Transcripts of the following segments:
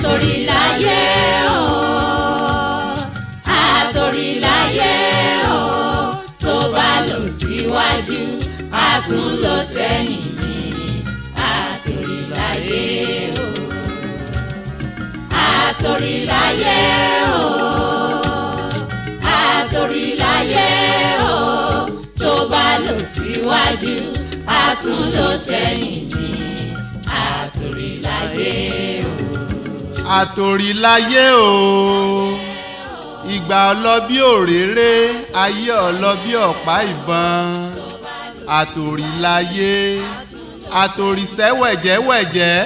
Àtòríláyé o, àtòríláyé o, tó bá lọ síwájú, a tún lọ sẹ́yìn ní àtòríláyé o. Àtòríláyé o, àtòríláyé o, tó bá lọ síwájú, a tún lọ sẹ́yìn ní àtòríláyé o. Àtòríláyé o, ìgbà ọlọ́bí òréré, ayé ọlọ́bí ọ̀pá ìbọn. Àtòríláyé, àtòrísẹ́ wẹ̀jẹ́wẹ̀jẹ́,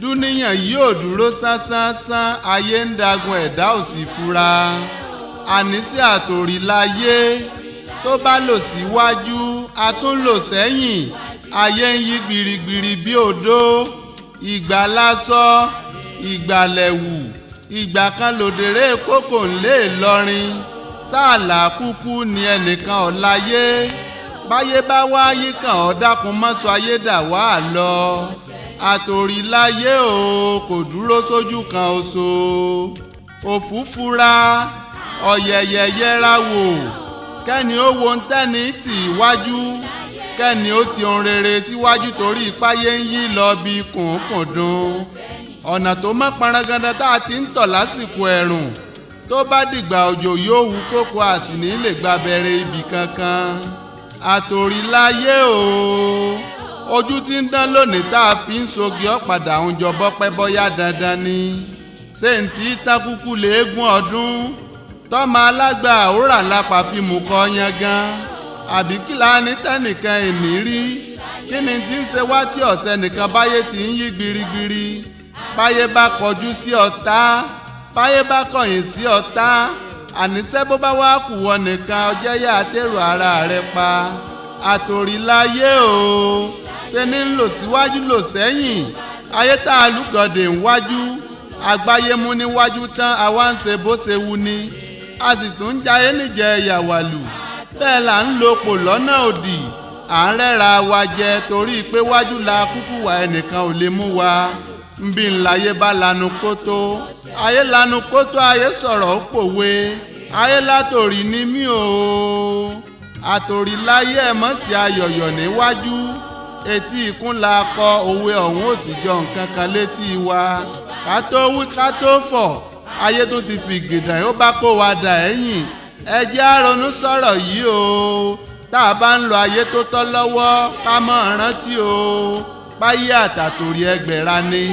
dúníyàn yìí ò dúró sánsánsánsán, ayé ń dagun, ẹ̀dá ò sì fura. Àníṣe àtòríláyé, tó bá lò síwájú, a tún lò sẹ́yìn, ayé ń yí gbirigbiri bí odó. Ìgbà lásọ, ìgbà lẹ̀wù, ìgbà kan lòdèrè kókò ńlé Ìlọrin sáàlà kúkú ni ẹnìkan ọ̀láyé. Báyé bá wáyé kàn ọ́, dákun mọ́sọ ayé dà wá lọ. Àtòríláyé o, kò dúró sójú kan oṣù. Òfúfura ọ̀yẹ̀yẹ̀ yẹra wò, kẹ́ni ó wo ń tẹ́ni tì wájú, kẹ́ni ó ti ohun rere síwájú, torí ìpáyé ń yí lọ bí kùnkùndùn. Ọ̀nà tó mọ́ parangandan tá a ti ń tọ̀ lásìkò ẹ̀rùn, tó bá dìgbà òjò yóò wú kókó, àsìní lè gba bẹ̀rẹ̀ ibì kankan. Àtòríláyé o, ojú tí ń dán lónìí tá a fi ń sogi ọ̀padà ń jọ bọ́pẹ́ bọ́yá dandan ni. Ṣé ń tí tákúkú léegun ọdún tọ́mọ alágbà àwòrán lápá fi mú kọ́ yangan, àbí kí la ní tẹ́nìkan èní rí? Kí ni tí ń ṣe wá tí ọ̀sẹ̀ nìkan báyé ti ń yí gbirigbiri? Báyé bá kọjú sí ọ̀tá, báyé bá kọ̀yìn sí ọ̀tá, àníṣe bó bá wá kù wọ nìkan, ọjẹ́ yá àtẹ̀rù ara rẹ pa. Àtòríláyé o, ṣe ní ń lò síwájú lò sẹ́yìn, ayé tá a lùgọ̀dẹ̀ ń wájú, àgbáyé mú níwájú tán, àwa ń ṣe bó ṣe wu ni, a sì tún ń jayé níjẹ yàwàlù. Bẹ́ẹ̀ là ń lo pò lọ́nà òdì, à ń rẹ́ra wa jẹ torí pé wájú la kúkú wà, ẹnìkan ò lè mú wa nbí ńláyé bá lanu kótó. Ayé lanu kótó, ayé sọ̀rọ̀ ó pòwe, ayé látòrí ní mí o. Àtòríláyé, ẹ̀ mọ̀ sí ayọ̀yọ̀ níwájú, etí ikún la kọ òwe ọ̀hún, ò sì jọ nǹkan kan létí wa. Ká tó wí ká tó fọ̀, ayé tó ti fi gìdàn ó bá kó wa dà ẹ̀yìn. Ẹ jẹ́ á ronú sọ̀rọ̀ yìí o. Tá a bá ń lo ayé tó tọ́ lọ́wọ́, ká mọ̀ rántí o, páyé àtàtòrí ẹgbẹ̀ra ni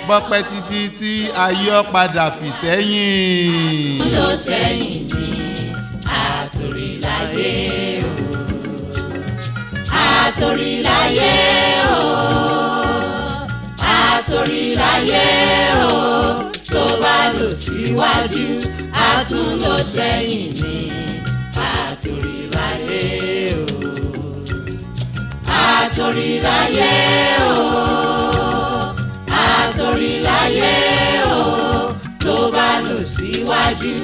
bọ́pẹ́ títí tí ayé ọ padà fì sẹ́yìn. Lọ sẹ́yìn ní àtòríláyé o, àtòríláyé o, àtòríláyé o, tó bá lọ síwájú, a tún lọ sẹ́yìn ní àtòríláyé o, àtòríláyé o, àtòríláyé o, tó bá lọ síwájú,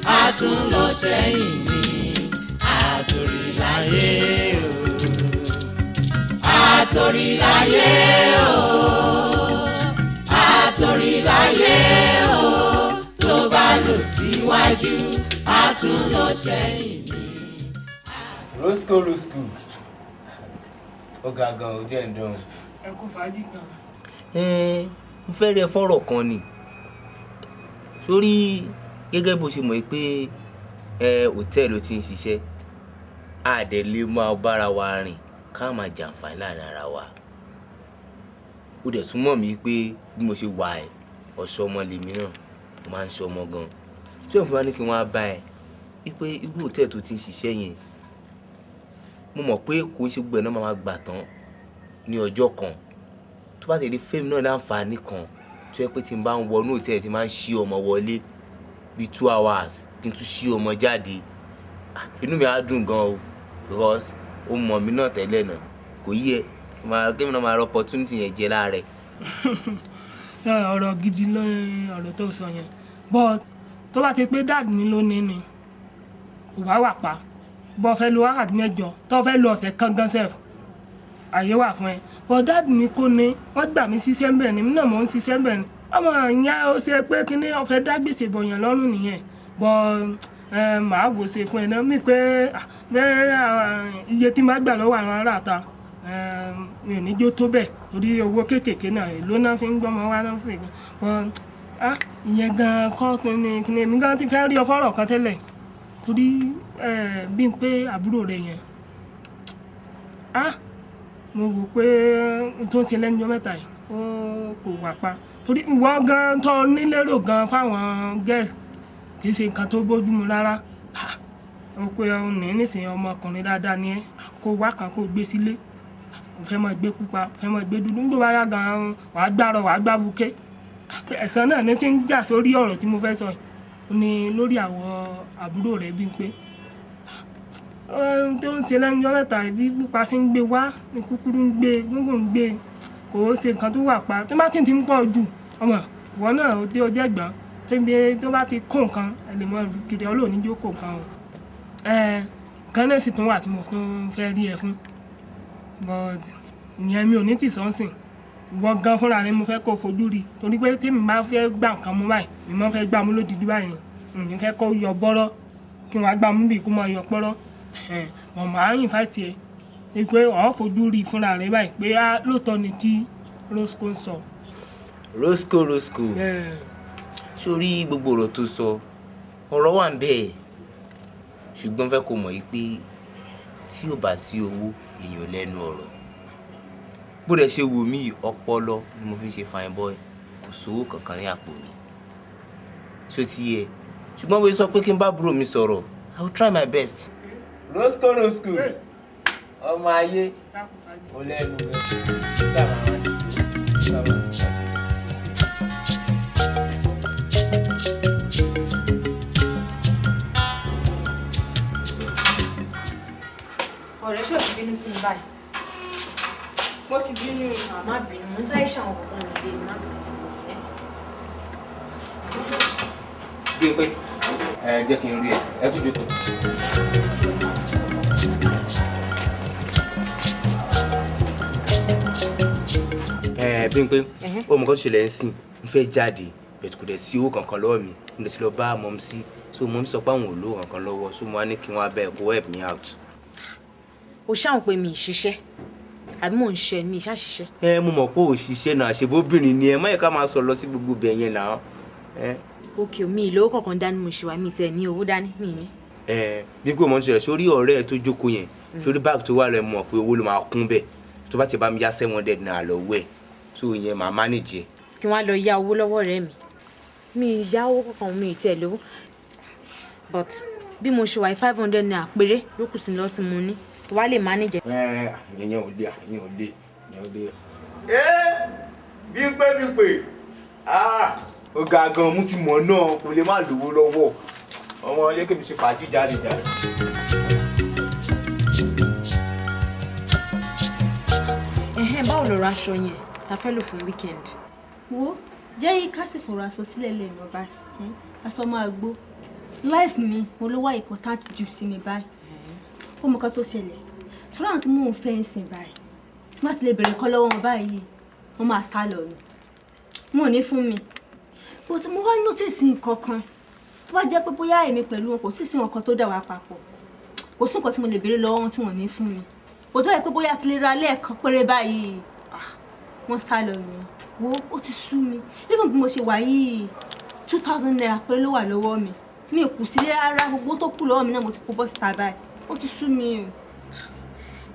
a tún lọ sẹ́yìn ní àtòríláyé o, àtòríláyé o, àtòríláyé o, tó bá lọ síwájú, a tún lọ sẹ́yìn ní. Roscoe, Roscoe, ó ga gan, ojú ẹ̀ ń dán. Ẹ kú fàájì kan. Ẹ mo fẹ́ rí ẹ fọ́rọ̀ kan ni, sórí gẹ́gẹ́ bó ṣe mọ̀ pé ẹ hòtẹ́ẹ̀lì ló ti ń ṣiṣẹ́, a dẹ̀ lè máa bára wa rìn ká máa jàǹfààní láàrin ara wa. Ó dẹ̀ tún mọ̀ mí pé bí mo ṣe wà ẹ̀, ọ̀ṣọ́ ọmọ lèmi náà, mo máa ń ṣe ọmọ gan tí òun fi wá ní kí wọ́n á bá ẹ wípé irú hòtẹ́ẹ̀lì tó ti ń ṣiṣẹ́ yẹn, mo mọ̀ pé kò ń ṣe gbogbo ẹ̀ náà máa gbà tán ní ọjọ́ kan. Tó bá ti di fẹ́mi náà láǹfààní kan tó yẹ pé tí n bá ń wọnú hòtẹ́ẹ̀lì, tí n máa ń ṣí ọmọ wọlé bíi 2 hours, kí n tún ṣí ọmọ jáde, inú mi á dùn gan o, because ó mọ̀ mí náà tẹ́lẹ̀ náà, kò yí ẹ kémi náà máa rọ opportunity yẹn jẹ láàrẹ. Ọ̀rọ̀ gidi ló ọ̀rọ̀ tó sọ yẹn, but tó bá ti pé dad mi ló ní ni kò bá wà pa, bọ́ fẹ́ lo wákàtí 8, tó fẹ́ lo ọ̀sẹ̀ kan gan sef, àyè wà fún ẹ. But dad mi kò ní, wọ́n gbà mí síṣẹ́ ń bẹ̀ ni, mí náà mò ń ṣiṣẹ́ ń bẹ̀ ni. Ọmọ ìyẹn ó ṣe pé kíní ọ̀fẹ́ dá gbèsè bọ̀yàn lọ́rùn nìyẹn bọ́ ẹ màá wò ṣe fún ẹ náà mi pé bẹ́ẹ̀ iye tí màá gbà lọ́wọ́ àwọn aráàta mi ò ní jó tó bẹ́ẹ̀ torí owó kéékèèké náà èló náà fi ń gbọ́mọ wá náà sí bọ́ ìyẹn gan kọ́ tún ní kíní mi gan ti fẹ́ rí ọ fọ́rọ̀ kan tẹ́lẹ̀ torí bí n pé àbúrò rẹ yẹn mo wò pé n tó ń ṣe lẹ́nu ọjọ́ mẹ́ta yìí ó kò wà pa torí ìwọ gan tó nílérò gan fáwọn girls kì í ṣe nǹkan tó bójúmu rárá. Ó pé òun ní nísìnyí ọmọkùnrin dáadáa ni ẹ kó wá kan kó gbé sílé, ó fẹ́ máa gbé pupa, ó fẹ́ máa gbé dúdú, nígbà wáyà gan wàá gbárọ wàá gbá buké. Ẹ̀sán náà ní ti ń jà sórí ọ̀rọ̀ tí mo fẹ́ sọ yìí ni lórí àwọn àbúrò rẹ̀ bí n pé ohun tó ń ṣe lẹ́nu ọjọ́ mẹ́ta bí pupa ṣe ń gbé wá ní kúkúrú ń gbé gúngùn ń gbé kò ó ṣe nǹkan tó wà pa tó bá sì ti ń pọ̀ jù ọmọ ìwọ náà ó dé ọjọ́ ẹ̀gbọ́n tẹ́bi tó bá ti kó nǹkan ẹ lè mọ kiri ọlọ́ọ̀ni jó kó nǹkan o. Nǹkan náà sì tún wà tí mo tún fẹ́ rí ẹ fún but ìyẹn mi ò ní tìsọ́nsìn ìwọ gan fúnra rẹ mo fẹ́ kó fojú rí torí pé tèmi bá fẹ́ gbà nǹkan mú báyìí mi máa fẹ́ gbà mú lódìdí báyìí mi fẹ́ kó yọ bọ́rọ́ kí wọ́n á gbà mú bí kó máa yọ pọ́rọ́ mọ̀ máa ń invite ẹ pé ọ̀ fojú rí fúnra rẹ báyìí pé á lóòótọ́ ni tí Roscoe ń sọ. Roscoe Roscoe, sórí gbogbo ọ̀rọ̀ tó sọ ọ̀rọ̀ wà ń bẹ́ẹ̀ ṣùgbọ́n fẹ́ kó mọ̀ yìí pé tí ò bá sí owó èèyàn lẹ́nu ọ̀rọ̀ bó dẹ̀ ṣe wù mí ọpọlọ ni mo fi ń ṣe fine boy kò sówó kankan ní àpò mi ṣó ti yẹ ṣùgbọ́n bó ṣe sọ pé kí n bá àbúrò mi sọ̀rọ̀, I will try my best. Roscoe Roscoe ọmọ ayé ó lẹ́nu rẹ̀. Ọ̀rẹ́, ṣé o ti bínú sí mi báyìí? Mo ti bínú. Má bínú, mo ń sáré ṣàwọn kọ̀ọ̀kan nílé mi, má bínú sí mi. Ẹ́ Bí pé ẹ jẹ́ kí n rí ẹ, ẹ kú jókòó. Ẹ bí n pé ó mọ nǹkan tó ṣẹlẹ̀ ń sìn n fẹ́ jáde bẹ̀tù kò dẹ̀ sí owó kankan lọ́wọ́ mi, mo dẹ̀ sí lọ bá mumsy so mumsy sọ pé àwọn ò lówó kankan lọ́wọ́ so mo wá ní kí wọ́n á bẹ̀ kó help me out. O ṣáà pé mi ì ṣiṣẹ́ àbí mò ń ṣe mi ì ṣàṣiṣẹ́? Ẹ mo mọ̀ pé òṣìṣẹ́ náà àṣebóbìnrin ni ẹ má yẹ ká máa sọ lọ sí gbogbo ibẹ̀ yẹn náà. Ẹ Òkè mi ì lówó kankan dání, mo ṣe wà mí tẹ̀ ní owó dání mi ní. Ẹ bí pé mo ń ṣẹlẹ̀ sórí ọ̀rẹ́ ẹ tó jókòó yẹn sórí báàgì tó wà rẹ mọ̀ pé owó ló máa kún bẹ́ẹ̀ tó bá ti bá mi yá 700 naira lọ́wọ́ ẹ̀ so ìyẹn màá manage ẹ̀. Kí wọ́n á lọ yá owó lọ́wọ́ ọ̀rẹ́ mi? Mi ì yá owó kankan, mi ì tiẹ̀ lówó, but bí mo ṣe wà 500 naira péré ló kù sí mi lọ́wọ́ tí mo ní tó wá lè manage. Ẹ ìyẹn ò lé, ìyẹn ò lé, ìyẹn ò lé. Ẹ bí pé bí pé ó ga gan, mo ti mọ̀ náà kò lè má lówó lọ́wọ́ ọmọ yẹ kí mi ṣe fàájì jáde jáde. Ẹ̀hẹ́n, báwo lọ ra aṣọ yẹn ta fẹ́ lò fún weekend? Wo jẹ́ yí ká sì fọ̀rọ̀ aṣọ sílẹ̀ lẹ́nu báyìí, aṣọ máa gbó. Life mi mo ló wá important jù sí mi báyìí. Ó mọ nǹkan tó ṣẹlẹ̀ sọ́dọ̀ àwọn tí mò ń fẹ́ ń sìn báyìí tí má ti lè bèrè kọ́ lọ́wọ́ wọn báyìí wọ́n máa sá lọ ni wọn ò ní fún mi. But mo wá notice nǹkan kan tó bá jẹ́ pé bóyá èmi pẹ̀lú wọn kò sí sí nǹkan tó dà wá papọ̀, kò sí nǹkan tí mo lè béèrè lọ́wọ́ wọn tí wọ́n ní fún mi. Kò tó yẹ pé bóyá ti lè ra lẹ́ẹ̀kan péré báyìí, wọ́n sá lọ nìyẹn. Wo ó ti sú mi. Even bí mo ṣe wà yìí, 2,000 naira péré ló wà lọ́wọ́ mi, mi ò kù sílé rárá. Gbogbo tó kù lọ́wọ́ mi náà mo ti kó bọ́ síta báyìí. Ó ti sú mi o.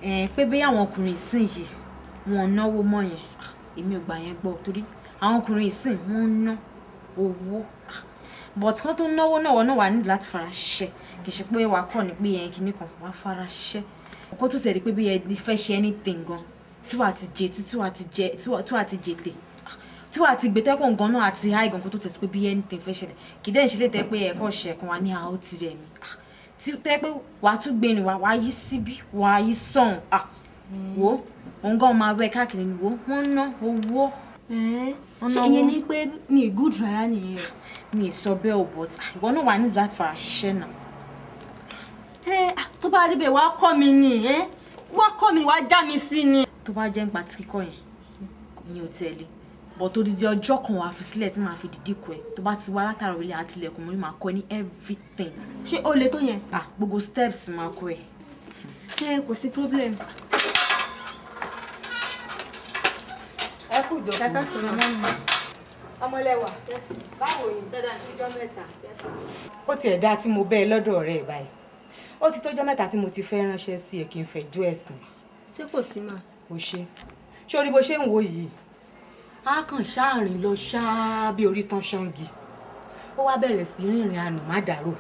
Ẹ pé bóyá àwọn ọkùnrin ìsìn yìí wọn ò náwó mọ́ yẹn, èmi ò gbà yẹn gbọ́ torí àwọn ọkùnrin ìsìn wọn ń ná owó, but kán tó náwó náà wọn náà wà nídìí láti fara ṣiṣẹ́. Kì í ṣe pé wàá kọ̀ ní pé yẹn kinní kan wàá fara ṣiṣẹ́ ọkọ tó ṣẹ̀rí pé bí ẹ fẹ́ ṣe anything gan tí wàá ti jẹ tí wàá ti jẹ tí wàá ti jètè tí wàá ti gbé tẹ́pọ̀ nǹkan náà àti háì gan kó tó tẹ̀sí pé bí anything fẹ́ ṣẹlẹ̀. Kì í dẹ́ ṣe lè tẹ́ pé ẹ̀kọ́ ṣe ẹ̀kan wa ní àwọn ti rẹ̀ mi tí tẹ́ pé wàá tún gbé ni wàá yí síbí wàá yí sọ̀hún wo òun gan máa wẹ̀ káàkiri ni wo wọ́n ná owó. Ṣé ìyẹn ni pé mi ì good rárá nìyẹn? Mi ì sọ bẹ́ẹ̀ o, but ìwọ náà wà ní láti fara ṣiṣẹ́ náà. Ẹ tó bá rí bẹ́ẹ̀ wàá kọ́ mi ni, wàá kọ́ mi, wàá já mi sí ni. Tó bá jẹ́ nípa tí kíkọ́ yẹn mi ò tẹ̀lé But odidi ọjọ́ kan wàá fi sílẹ̀ tí màá fi dìdí kọ ẹ. Tó bá ti wá látàrọ̀ ilé àtìlẹ̀kùn mo ní màá kọ́ ẹ ní everything. Ṣé ó le tó yẹn? Ah, gbogbo steps máa kọ́ ẹ. Ṣé kò sí problem? Ẹ kú ìjókòó. Ẹ káàsán màmá mi. Ọmọlẹ́wà, báwo ni? Ìjọ mẹ́ta. Ó tiẹ̀ dáa tí mo bẹ́ ẹ lọ́dọ̀ ọ̀rẹ́ ẹ̀ báyìí. Ó ti tójọ́ mẹ́ta tí mo ti fẹ́ ránṣẹ́ sí ẹ kí n fẹjọ́ ẹ̀sùn. Ṣé kò sí mà? Ó ṣe. Ṣé orí bó ṣe ń wo yìí? Á kàn ṣáàrìn lọ ṣáá bí orí tán ṣángi. Ó wá bẹ̀rẹ̀ sí rìnrìn àánú má dàrò.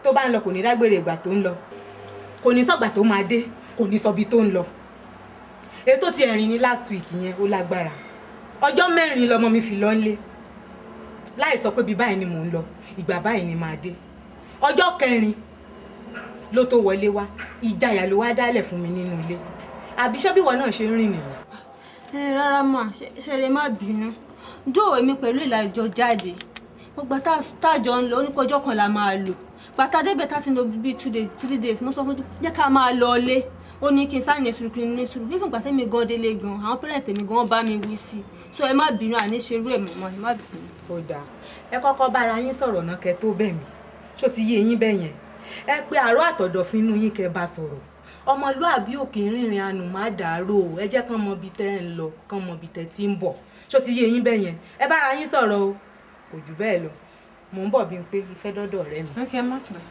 Tó bá ń lọ kò ní dágbére ìgbà tó ń lọ. Kò ní sọ̀gbà tó máa dé, kò ní sọbi tó ń lọ. Ètò ti ẹ̀rìn ní last week yẹn ó lágbára. Ọjọ́ 4 lọmọ mi fi lọ ńlé. Láì sọ pé bí báyìí ni mò ń lọ, ìgbà báyìí ni màá dé. Ọjọ́ 4 ló tó wọlé wá, ìjayà ló wá dálẹ̀ fún mi nínú ilé. Àbí ṣé bí ìwọ náà ṣe ń rìn nìyẹn? Ẹ rárá mà, ṣe lè má bínú. Dóò èmi pẹ̀lú ìlàjọ jáde. Gbogbo táàjọ ń lọ, ó ní pé ọjọ́ kan la máa lò. Bàtà débẹ̀ tá ti ń lò bíi 2 days, 3 days, mo sọ fún jẹ́ ká máa lọ ilé. Ó ní kí n sáà ní sùúrù, kí n ní sùúrù. Bí fúngbà tẹ́mi gan délé gan, àwọn parent mi gan bá mi wí sí i. So ẹ má bínú, àní ṣe irú ẹ̀ mọ́, ẹ má bínú. Ó dáa. Ẹ kọ́kọ́ bára yín sọ̀rọ̀ náà kẹ́ tó bẹ̀ mí. Ṣó ti yé yín bẹ́ẹ̀ yẹn? Ẹ pe àárọ̀ àtọ̀dọ̀fin inú yín kẹ́ bá sọ̀rọ̀. Ọmọlúàbí ò kì í rìnrìn àánú má dàárò. Ẹ jẹ́ kán mọ ibi tẹ́ ń lọ, kán mọ ibi tẹ́ ti ń bọ̀. Ṣó ti yé yín bẹ́ẹ̀ yẹn? Ẹ bára yín sọ̀rọ̀ o. Kò jù bẹ́ẹ̀ lọ. Mò ń bọ̀ bí n pé mo fẹ́ dọ́dọ̀ ọ̀rẹ́ mi. Ok, má pẹ́.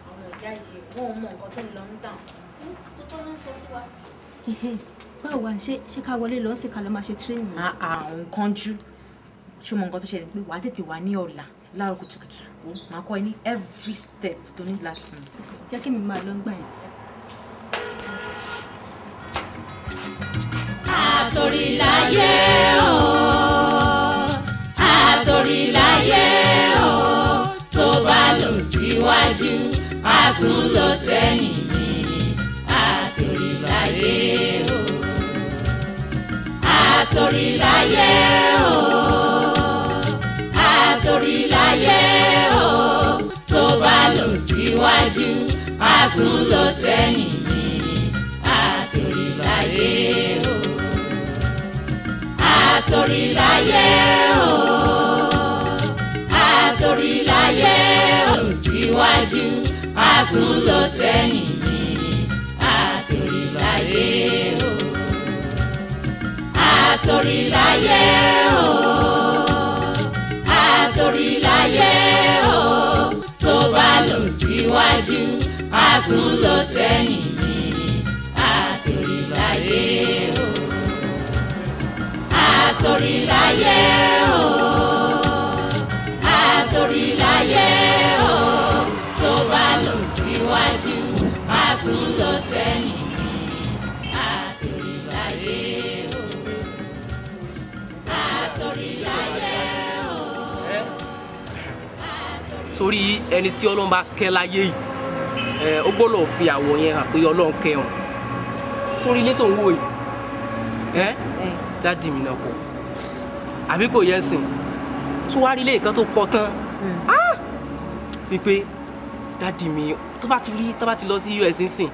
Àwọn ìyá yìí, wọn ò mọ nǹkan tó ń lọ ń dàn. Báwo wá ṣe ká wọlé lọ sí ká lọ máa ṣe training? Àwọn kánjú. Ṣé o mọ nǹkan tó ṣẹlẹ̀ pé wàá tètè wá ní ọ̀la láàárọ̀ kùtùkùtù? Wo màá kọ́ ẹ ní every step tó ní láti mọ̀. Jẹ́ kí mi máa lọ gbà yẹn. Àtòríláyé o, àtòríláyé o, tó bá lọ síwájú, a tún lọ sẹ́yìn ní àtòríláyé o. Àtòríláyé o, àtòríláyé o, tó bá lọ síwájú, a tún lọ sẹ́yìn ní àtòríláyé o. Àtòríláyé o, àtòríláyé o, síwájú, a tún lọ sẹ́yìn ní àtòríláyé o. Àtòríláyé o, àtòríláyé o, tó bá lọ síwájú, a tún lọ sẹ́yìn ní àtòríláyé o. Àtòríláyé o, àtòríláyé o, tó bá lọ síwájú, a tún lọ sẹ́yìn ní àtòríláyé o. Àtòríláyé o. Sórí ẹni tí Ọlọ́run bá kẹ́ láyé yìí, ó gbọ́dọ̀ fi àwọ̀ yẹn hàn pé Ọlọ́run kẹ́ wọn. Sórí ilé tó ń wò yìí, dádì mi náà kọ́, àbí kò yẹ sìn? Tó wá rí ilé ìkan tó kọ́ tán, wípé dádì mi tó bá ti rí, tó bá ti lọ sí US nsìn,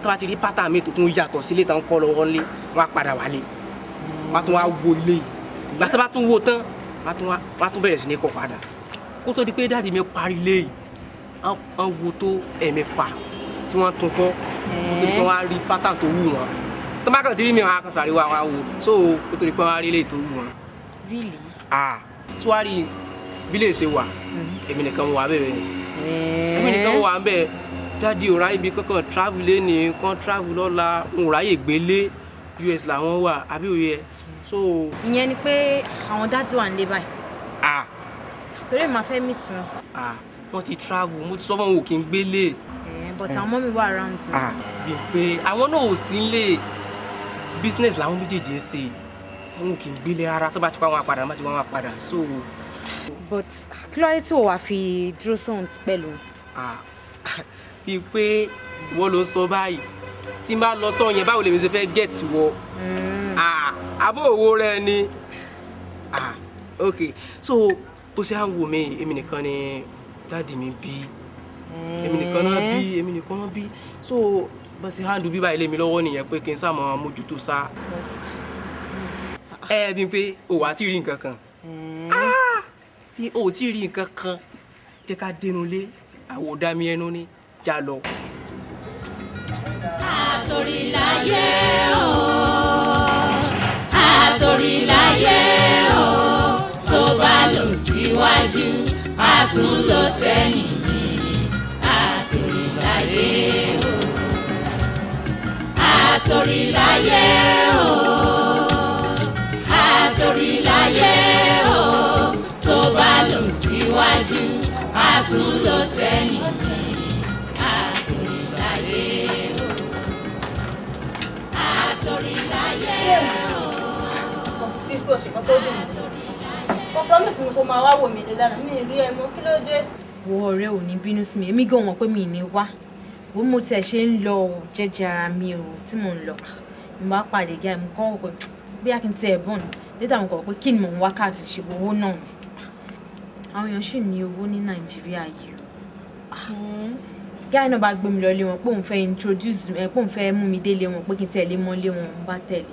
tó bá ti rí pátá mi tó tún yàtọ̀ sílé tán kọ́ lọ́wọ́ ńlé, wọ́n á padà wálé, wọ́n á tún wá wo ilé yìí. Ìgbà tó bá tún wo tán, wọ́n á tún bẹ̀rẹ̀ sí ní kọ́ padà. Kó tó di pé dádì mi parí ilé yìí, wọ́n wo tó 6 tí wọ́n tún kọ́, kó tó di pé wọ́n á rí pátá tó wù wọ́n. Tó bá kàn ti rí mi, wọ́n á kàn sáré wá wá wo. So kó tó di pé wọ́n á rí ilé tó wù wọ́n. Really? Ah, tó wá rí bí lè ṣe wà, èmi nìkan wà bẹ́ẹ̀ bẹ́ẹ̀. Èmi nìkan wà bẹ́ẹ̀. Dádì ò ráyè bí kankan travel léni, kan travel lọ́la, n ò ráyè gbélé. US làwọn wà, àbí òye ẹ. So. Ìyẹn ni pé àwọn dádì wà nílé báyìí. Ah. Torí èmi máa fẹ́ meet wọn. Ah, wọ́n ti travel, mo ti sọ fún wọn kí n gbélé. But àwọn mọ́mí wà around now. Ah, bí pé àwọn náà ò sí nílé. Business làwọn méjèèjì ń ṣe. Wọn ò kì í gbélé rárá, tó bá ti wá wọn padà, tó bá ti wá wọn padà. So. But kí ló dé tí o wá fi dúró sóhun pẹ̀lú? Ah, bí pé wọ́n ló ń sọ báyìí. Tí n bá lọ sọ yẹn, báwo lèmi ṣe fẹ́ get wọ? Ah, àbó òwò rẹ ni. Ah, okay. So bó ṣe à ń wò mí, èmi nìkan ni dádì mi bí. Èmi nìkan náà bí, èmi nìkan náà bí. So bó ṣe handle bíbá ilé mi lọ́wọ́ nìyẹn pé kí n sá mọ mójútó sá. But Ẹ bí pé o wà á ti rí nǹkan kan. Bí o ò tí ì rí nǹkan kan, jẹ́ ká dénú lé àwòdámi ẹnu ní já lọ. Àtòríláyé o, àtòríláyé o, tó bá lọ síwájú, a tún lọ sẹ́yìn ní. Àtòríláyé o, àtòríláyé o, àtòríláyé o, tó bá lọ síwájú, a tún lọ sẹ́yìn ní. Àtòríláyé o, àtòríláyé o. Bí o ṣe kan tó dùn mí. O promise mi kó máa wá wò mí lé lánàá, mi ì rí ẹ mọ́, kí ló dé? Wo, ọ̀rẹ́ ò ní bínú sí mi, èmi gan mọ̀ pé mi ì ní wá. Wo, mo tiẹ̀ ṣe ń lọ o, jẹ́jẹ́ ara mi o tí mò ń lọ. Mo bá pàdé gíga, mo kọ́ pé bí a kì í tiẹ̀ bọ̀n. Later mo kọ̀ pé kí ni mò ń wá káàkiri, ṣe owó náà ni. Àwọn èèyàn sì ní owó ní Nàìjíríà yìí o. Guy náà bá gbé mi lọ ilé wọn pé òun fẹ́ introduce ẹ, pé òun fẹ́ mú mi délé wọn, pé kí n tiẹ̀ lè mọ ilé wọn, mo bá tẹ̀lé.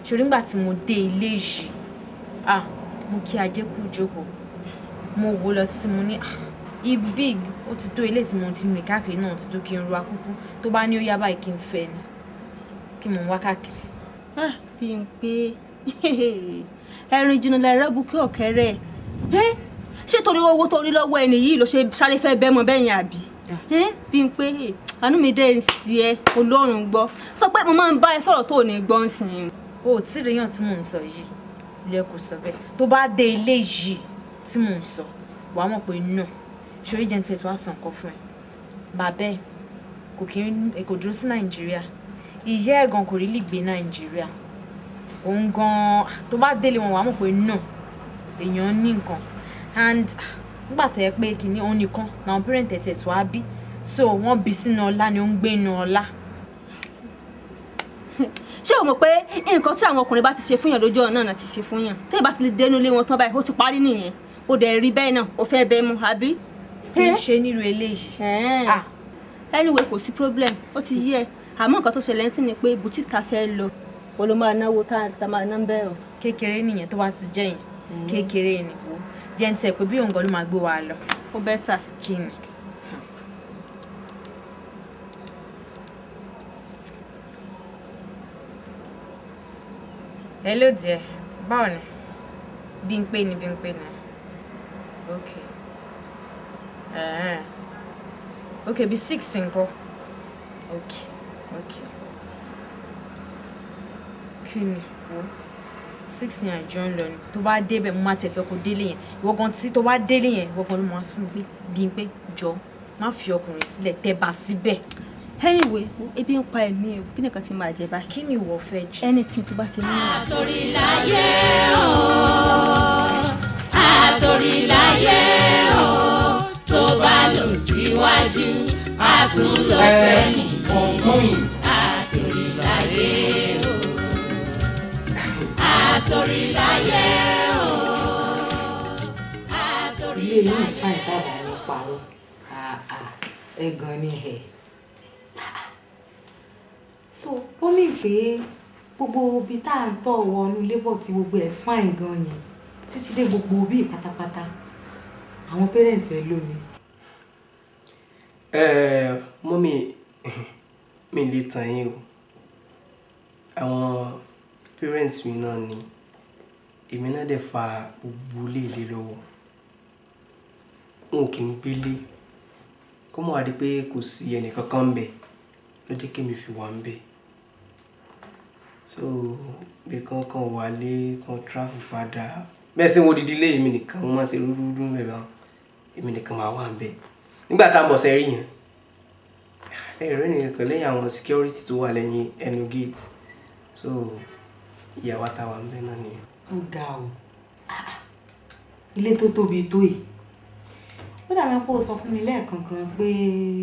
Ṣorí nígbà tí mo dé ilé yìí, ah, mo kí ajé kú ìjókòó. Mo wò lọ títí, mo ní, ah, ibi ó ti tó, ilé tí mo ti rìn káàkiri náà ti tó kí n ru akúkú. Tó bá ní ó yá báyìí kí n fẹ́ ni. Kí mò ń wá káàkiri. Ah, Bímpé, ẹ̀rìn jìnnà lẹ́rẹ́ bukí ọ̀kẹ́rẹ́. Ṣé torí owó tó rí lọ́wọ́ ẹni yìí ló ṣe sáré fẹ́ bẹ́ mọ bẹ́yìn àbí? Bímpé, àánú mi dé ń sí ẹ, Ọlọ́run gbọ́. Sọ pé mo máa ń bá ẹ sọ̀rọ̀ tó ò ní gbọ́ ń sìn. O ò tí ì ríyàn tí mò ń sọ yìí, ló yẹ kó sọ bẹ́ẹ̀. Tó bá dé ilé yìí tí mò ń sọ, wàá mọ̀ pé no. Ṣorí jẹ́ ní tí wàá sàn kan fún ẹ. Bàbá ẹ̀ kò kí ń kò dúró sí Nàìjíríà. Ìyá ẹ̀ gan kò rí lè gbé Nàìjíríà. Òun gan tó bá délé wọn, wàá mọ̀ pé no, èèyàn ní nǹkan. And nígbà tó yẹ pé kìíní òun nìkan làwọn parent ẹ̀ tiẹ̀ tó wá bí. So wọ́n bí sínú ọlá ni ó ń gbé inú ọlá. Ṣé o mọ̀ pé nǹkan tí àwọn ọkùnrin bá ti ṣe fún yàn lójú ọ̀nà náà ti ṣe fún yàn? Téèyàn bá ti lè dénú ilé wọn tán báyìí, ó ti parí nìyẹn. O dẹ̀ rí bẹ́ẹ̀ náà, o fẹ́ bẹ́ẹ̀ mú, àbí? Kì í ṣe nírú eléyìí. Ah. Anyway, kò sí problem, ó ti yé ẹ. Àmọ́ nǹkan tó ṣẹlẹ̀ ń sìn ni pé boutique ta fẹ́ lọ, o ló máa náwó tá a máa ná bẹ́ẹ̀ o. Kékeré nìyẹn, tó bá ti jẹ́ yẹn. Kékeré ni wo. Jẹ́ ń tiẹ̀ pé bí òun gan ló máa gbé wa lọ. Ó better. Kí ni? Hello dear, báwo ni? Bímpé ni, Bímpé ni. Okay. Okay, bí 6 ńkọ́? Okay. Kí ni? Wo? 6 yẹn àjọ ń lọ ni. Tó bá débẹ̀, mo máa tiẹ̀ fẹ́ kó délé yẹn. Ìwọ gan tí tó bá délé yẹn, ìwọ gan ló máa sọ fún mi pé Bímpé jọ, má fi ọkùnrin sílẹ̀, tẹ́ bá síbẹ̀. Anyway, ebi ń pa ẹ̀mí o, kí nìkan ti máa jẹ báyìí? Kí ni ìwọ fẹ́ jẹ? Anything tó bá ti ní. Àtòríláyé o, àtòríláyé o, tó bá lọ síwájú, a tún lọ sẹ́yìn. Mummy. Àtòríláyé o, àtòríláyé o, Ilé yìí fine tábà ní parọ́, ẹ̀gàn ni ẹ̀. So ó mì pé gbogbo ibi tá à ń tọ̀ wọnú labour tí gbogbo ẹ̀ fine gan yẹn títí dé gbogbo bí pátápátá, àwọn parents ẹ̀ lómi. Ẹ mummy, mi lè tàn yín o. Àwọn parents mi náà ni èmi náà dẹ̀ fa gbogbo ilé ilé lọ́wọ́. N ò kí ń gbélé. Kó mọ̀ wá di pé kò sí ẹnì kankan ńbẹ̀ ló jẹ́ kí èmi fi wà ńbẹ̀. So bí kan kan wálé, kan travel padà. Bẹ́ẹ̀ sì wo odidi ilé, èmi nìkan mo máa ń ṣe rúdurùdu ńbẹ̀ báun. Èmi nìkan máa wà ńbẹ̀. Nígbà tá a mọ̀ sẹ́ rí yẹn, ẹ rí ẹnì kankan lẹ́yìn àwọn security tó wà lẹ́yìn ẹnu gate. So ìyàwó tá a wà ńbẹ̀ náà nìyẹn. Ó ga o. Ilé tó tóbi tó yìí. Ó dàbí pé o sọ fún mi lẹ́ẹ̀kan gan pé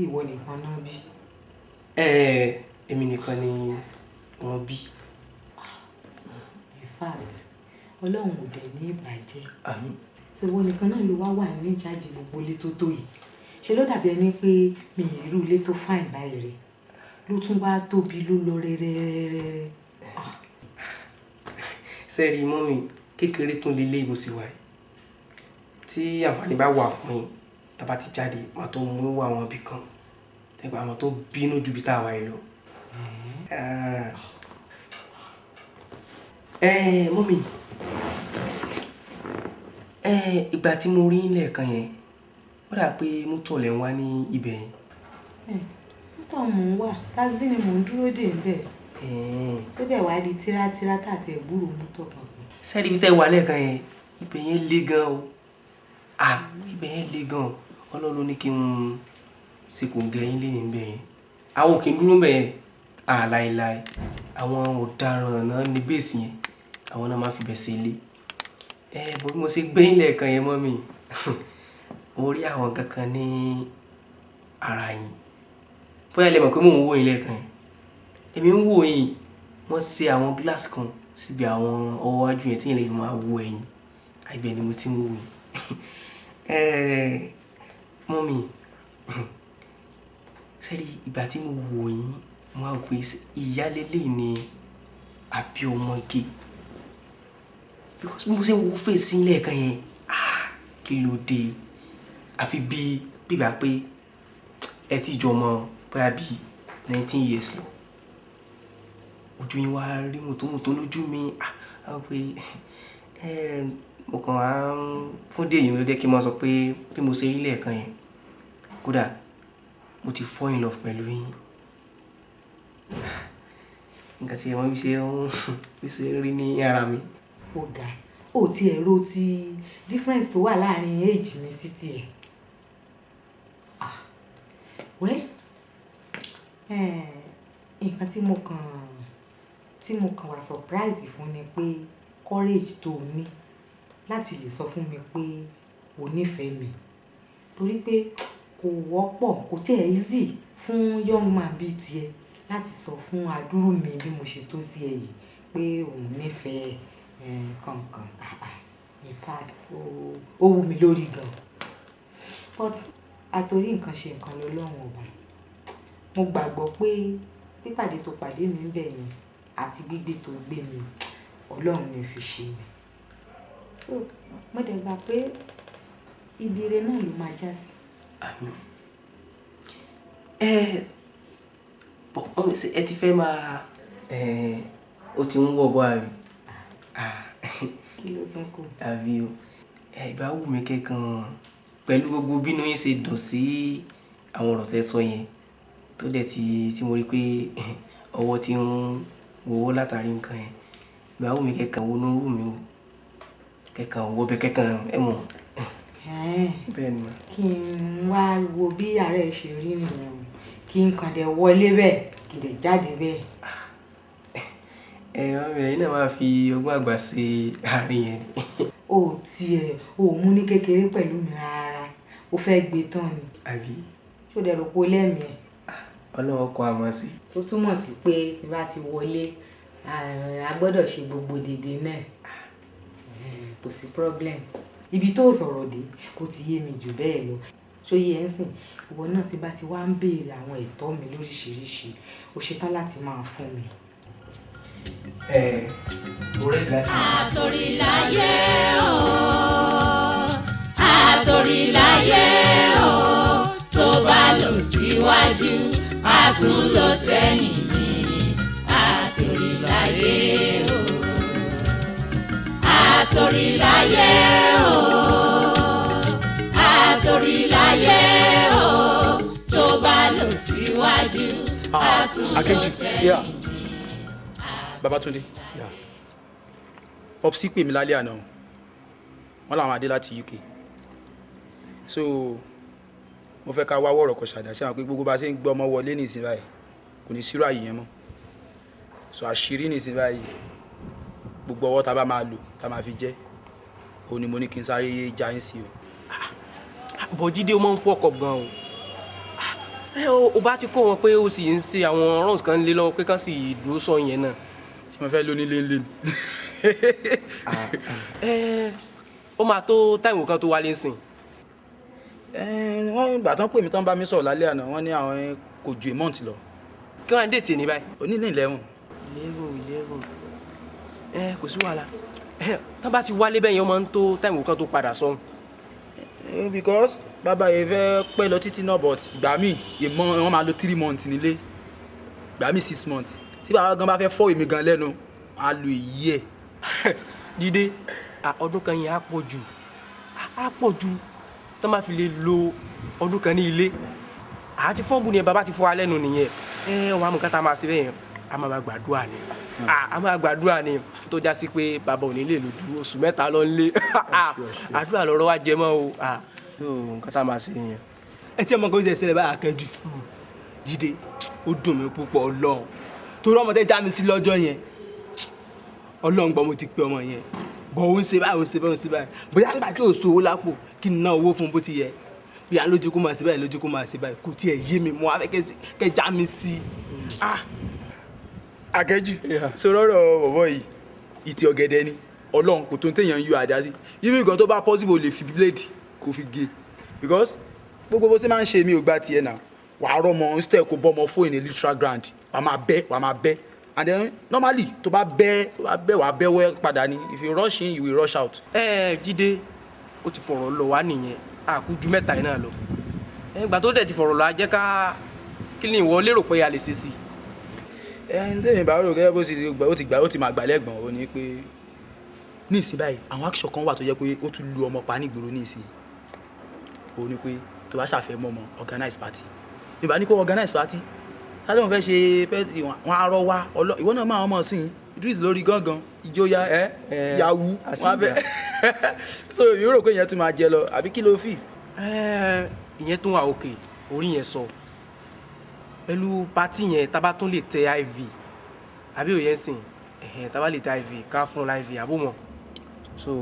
ìwọ nìkan náà bí. Ẹ, èmi nìkan ni wọ́n bí. In fact, Ọlọ́run ò dẹ̀ ní ìbàjẹ́. Àmín. Ṣé ìwọ nìkan náà ló wá wà ní ìjáde gbogbo ilé tó tó yìí? Ṣé ló dàbí ẹni pé mi ì rí ilé tó fine báyìí rí? Ló tún wá tóbi ló lọ rẹ́rẹ́rẹ́rẹ́. Sẹ́ẹ̀rì mọ́mì, kékeré tún lè lé ìbòsí wa yìí. Tí àǹfààní bá wà fún yín, tá bá ti jáde, màá tó mú wá àwọn ibì kan. Tẹ́gbà àwọn tó bínú ju ibi tá a wà yìí lọ. Mọ́mì, ìgbà tí mo rí yín lẹ́ẹ̀kan yẹn, ó dà pé mọ́tò lẹ̀ ń wá ní ibẹ̀ yẹn. Mọ́tò mò ń wà, táxi ni mò ń dúró dè ń bẹ̀. Tó dẹ̀ wá di tírátíra tàti ẹ̀gbúrò mọ́tò kankan. Sẹ́ẹ̀rì ibi tẹ́ wà lẹ́ẹ̀kan yẹn, ibẹ̀ yẹn le gan o. Ibẹ̀ yẹn le gan o. Ọlọ́run ló ní kí n ṣe kò gẹ yín lé níbẹ̀ yẹn. Àwọn ò kí ń dúró bẹ̀ yẹn. Láéláé. Àwọn ọ̀daràn náà ní bẹ́ẹ̀sì yẹn. Àwọn náà máa fi bẹ̀ ṣe ilé. Bó bí mo ṣe gbé yín lẹ́ẹ̀kan yẹn mọ́mì, mo rí àwọn nǹkan kan ní ara yín. Bóyá lẹ mọ̀ pé mò ń wò yín lẹ́ẹ̀kan yẹn. Èmi ń wò yín, wọ́n ṣe àwọn gíláàsì kan síbi àwọn ọwọ́ iwájú yẹn tí èèyàn lè máa wo ẹ̀yìn. Ibẹ̀ ni mo ti ń wò yín. Mọ́mì, ṣé rí ìgbà tí mo wò yín, mo wá wò pé ìyá leléyìí ni àbí ọmọge? Because bí mo ṣe ń wo face yín lẹ́ẹ̀kan yẹn, kí ló dé? Àfi bí ìgbà pé ẹ ti jọ mọ bóyá bí 19 years lọ. Ojú yín wá rí mùtúmùtú lójú mi. A wò pé, mo kàn wá ń fún díẹ̀ yìí ló jẹ́ kí n máa sọ pé bí mo ṣe rí lẹ́ẹ̀kan yẹn, kódà mo ti fall in love pẹ̀lú yín. Nǹkan tí ẹ mọ̀ bí ṣe ń bí ṣe ń rí ní ara mi. Ó ga, ó ti ẹ̀ ro ti difference tó wà láàrin age mi sí ti ẹ̀. Well, nǹkan tí mo kàn wá surprise fún ni pé courage tó o ní láti lè sọ fún mi pé o nífẹ̀ẹ́ mi. Torí pé kò wọ́pọ̀, kò tí ẹ easy fún young man bí i tiẹ̀ láti sọ fún àdúrú mi bí mo ṣe tó sí ẹ yìí pé òun nífẹ̀ẹ́ ẹ kankan. In fact, ó wù mí lórí gan. But àtorí nǹkan ṣe nǹkan lọ́lọ́run ọba. Mo gbàgbọ́ pé pípàdé tó pàdé mi ń bẹ̀ yẹn àti gbígbé tó gbé mi, Ọlọ́run ni fi ṣe mi. So, mo dẹ̀ gbà pé ibi ire náà ló máa já sí. Àmín. Bọ̀ mọ́mì, ṣé ẹ ti fẹ́ máa, ó ti ń wọ̀ bọ́ àbí? Kí ló tún kù? Àbí o. Ìbá wù mí kẹ́kàn pẹ̀lú gbogbo bínú yín ṣe dùn sí àwọn ọ̀rọ̀ tẹ sọ yẹn tó dẹ̀ tí mo rí pé ọwọ́ ti ń wọ́wọ́ látàrí nǹkan yẹn. Ìbá wù mí kẹ́kàn wo inú room mi o. Kẹ́kàn wọ bẹ kẹ́kàn ẹ mọ̀. Bẹ́ẹ̀ ni mà. Kí n wá wo bí ààrẹ ṣe rí nìyẹn o. Kí n kàn dẹ̀ wọlé bẹ́ẹ̀, kí n dẹ̀ jáde bẹ́ẹ̀. Mọ́mì, ẹ̀yin náà máa fi ọgbọ́n àgbà ṣe àárín yẹn ni. O ò tiẹ̀, o ò mú ní kékeré pẹ̀lú mi rárá. O fẹ́ gbé tán ni. Àbí? Ṣé o dẹ̀ rò pé o lẹ́mìí ẹ̀? Ọlọ́run kọ́ àmọ́ sí. Ó túmọ̀ sí pé tí bá ti wọlé, a gbọ́dọ̀ ṣe gbogbo dèdè náà. Kò sí problem. Ibi tó sọ̀rọ̀ dé, ó ti yé mi jù bẹ́ẹ̀ lọ. Ṣó yé ẹ ń sìn? Ìwọ náà tí bá ti wá ń bèèrè àwọn ẹ̀tọ́ mi lóríṣiríṣi, o ṣetán láti máa fún mi. Mo ready láti. Àtòríláyé o, àtòríláyé o, tó bá lọ síwájú, a tún lọ sẹ́yìn ní àtòríláyé o. Àtòríláyé o, àtòríláyé o, tó bá lọ síwájú, a tún lọ Akéjì. sẹ́yìn. Babatunde. Popsi pè mí lálẹ́ àná. Wọ́n làwọn adé láti UK. So mo fẹ́ ká wá wọ̀rọ̀ kọ ṣàdá sí àwọn pé gbogbo bá ṣe ń gbọ́ ọmọ wọlé nísìnyí báyìí kò ní sírò àyè yẹn mọ́. So àṣírí nísìnyí báyìí, gbogbo ọwọ́ tá a bá máa lò tá a máa fi jẹ́ òun ni mo ní kí n sáré já yín sí o. Bọ̀ Jídé, ó máa ń fuck up gan o. Ẹ o bá ti kó wọn pé o sì ń ṣe àwọn runs kan lé lọ́wọ́ pé kán sì dúró sọ yẹn náà. Ṣé mo fẹ́ lóní léńlé ni? Ẹ ó máa tó time kan tó wálé sìn. Wọ́n ìgbà tán pè mí tán bá mi sọ̀rọ̀ lálẹ́ àná, wọ́n ní àwọn kò ju a month lọ. Kí wọ́n á date ní báyìí? Òní ní 11. 11, 11, ẹ kò sí wàhálà. Tán bá ti wálé bẹ́ẹ̀ yẹn, ó máa ń tó time kan tó padà sọ́hun. Because bàbá yẹn fẹ́ pẹ́ lọ títí náà, but ìgbà míì ìmọ̀ wọn máa lo 3 months nílé, ìgbà míì 6 months. Tí bàbá gan bá fẹ́ fọ́ èmi gan lẹ́nu, á lo èyí ẹ̀. Jídé, ọdún kan yẹn á pọ̀ jù, á pọ̀ jù. Tán bá fi lè lo ọdún kan ní ilé àti fọ́ọ̀bù ni bàbá ti fọ́ alẹ́ nu nìyẹn. Ẹ wàá mú kátà máa ṣe bẹ́ẹ̀ yẹn, a máa máa gbàdúrà ni, a máa gbàdúrà ni tó já sí pé bàbá ò ní lè lò ju oṣù 3 lọ nílé. Àdúrà lọ́rọ̀ wa jẹ mọ́ o. Nǹkan tá a máa ṣe nìyẹn. Ẹ tí ọmọ kan ṣe ṣẹlẹ̀ báyà kẹjù Jídé, ó dùn mí púpọ̀. Ọlọ́run, torí ọmọ tẹ́ já mi sí lọ́jọ́ yẹn, Ọlọ́run gbọ́, mo ti pe ọmọ yẹn bọ̀, ó ń ṣe báyìí, ó ń ṣe báyìí, ó ń ṣe báyìí. Bóyá nígbà tí ò sówó lápò kí n ná owó fún bó ti yẹ, bóyá lójú kó máa ṣe báyìí, lójú kó máa ṣe báyìí, kò tiẹ̀ yé mi. Mo wá fẹ́ kẹ́ já mi sí i. Akẹ́jù sọ̀rọ̀ ọ̀rọ̀ bọ̀bọ̀ yìí, ìtì ọ̀gẹ̀dẹ̀ ni. Ọlọ́run, kò tó ń téèyàn ń yọ àdá sí ibi nǹkan tó bá possible, lè fi blade kò fi gé, because gbogbo bó ṣe máa ń ṣe, mi ò gba tiẹ̀ náà. Wàá rọmọ instead kó bọ́ ọmọ fóònù ní literal ground, wàá máa bẹ́, wàá máa bẹ́, and then normally tó bá bẹ́, tó bá bẹ́, wàá bẹ́ wẹ́ padà ni. If you rush in, you will rush out. Ẹ Jídé, ó ti fọ̀rọ̀ lọ wá nìyẹn. A kú ju mẹ́ta yìí náà lọ. Ẹ ìgbà tó dẹ̀ ti fọ̀rọ̀ lọ, a jẹ́ ká kí ni ìwọ lérò pé a lè ṣe sí i? Ẹ ń tẹ̀yìn bá rò gẹ́gẹ́ bó ṣe gbà, ó ti gbà, ó ti máa gbà lẹ́gbọ̀n. Ó ní pé ní ìsìn báyìí, àwọn action kan wà tó jẹ́ pé ó tún lu ọmọ pa nígboro ní ìsìn. Ó ní pé tó bá ṣàfẹ́ mọ́ ọmọ, organize party. Ìbá ní kó organize party, láti wọn fẹ́ ṣe party, wọn á rọ wá. Ìwọ náà máa ọmọ sí Idris lórí gángan ìjóyà ẹ yahoo wọn á fẹ́. So èmi rò pé ìyẹn tún máa jẹ lọ, àbí kí ló fì? Ìyẹn tún wà òkè orí yẹn sọ pẹ̀lú party yẹn. Tá bá tún lè tẹ IV, àbí òye ń sìn, ẹ̀hẹ̀n, tá bá lè tẹ IV, ká fún un IV, àbó mọ̀ so.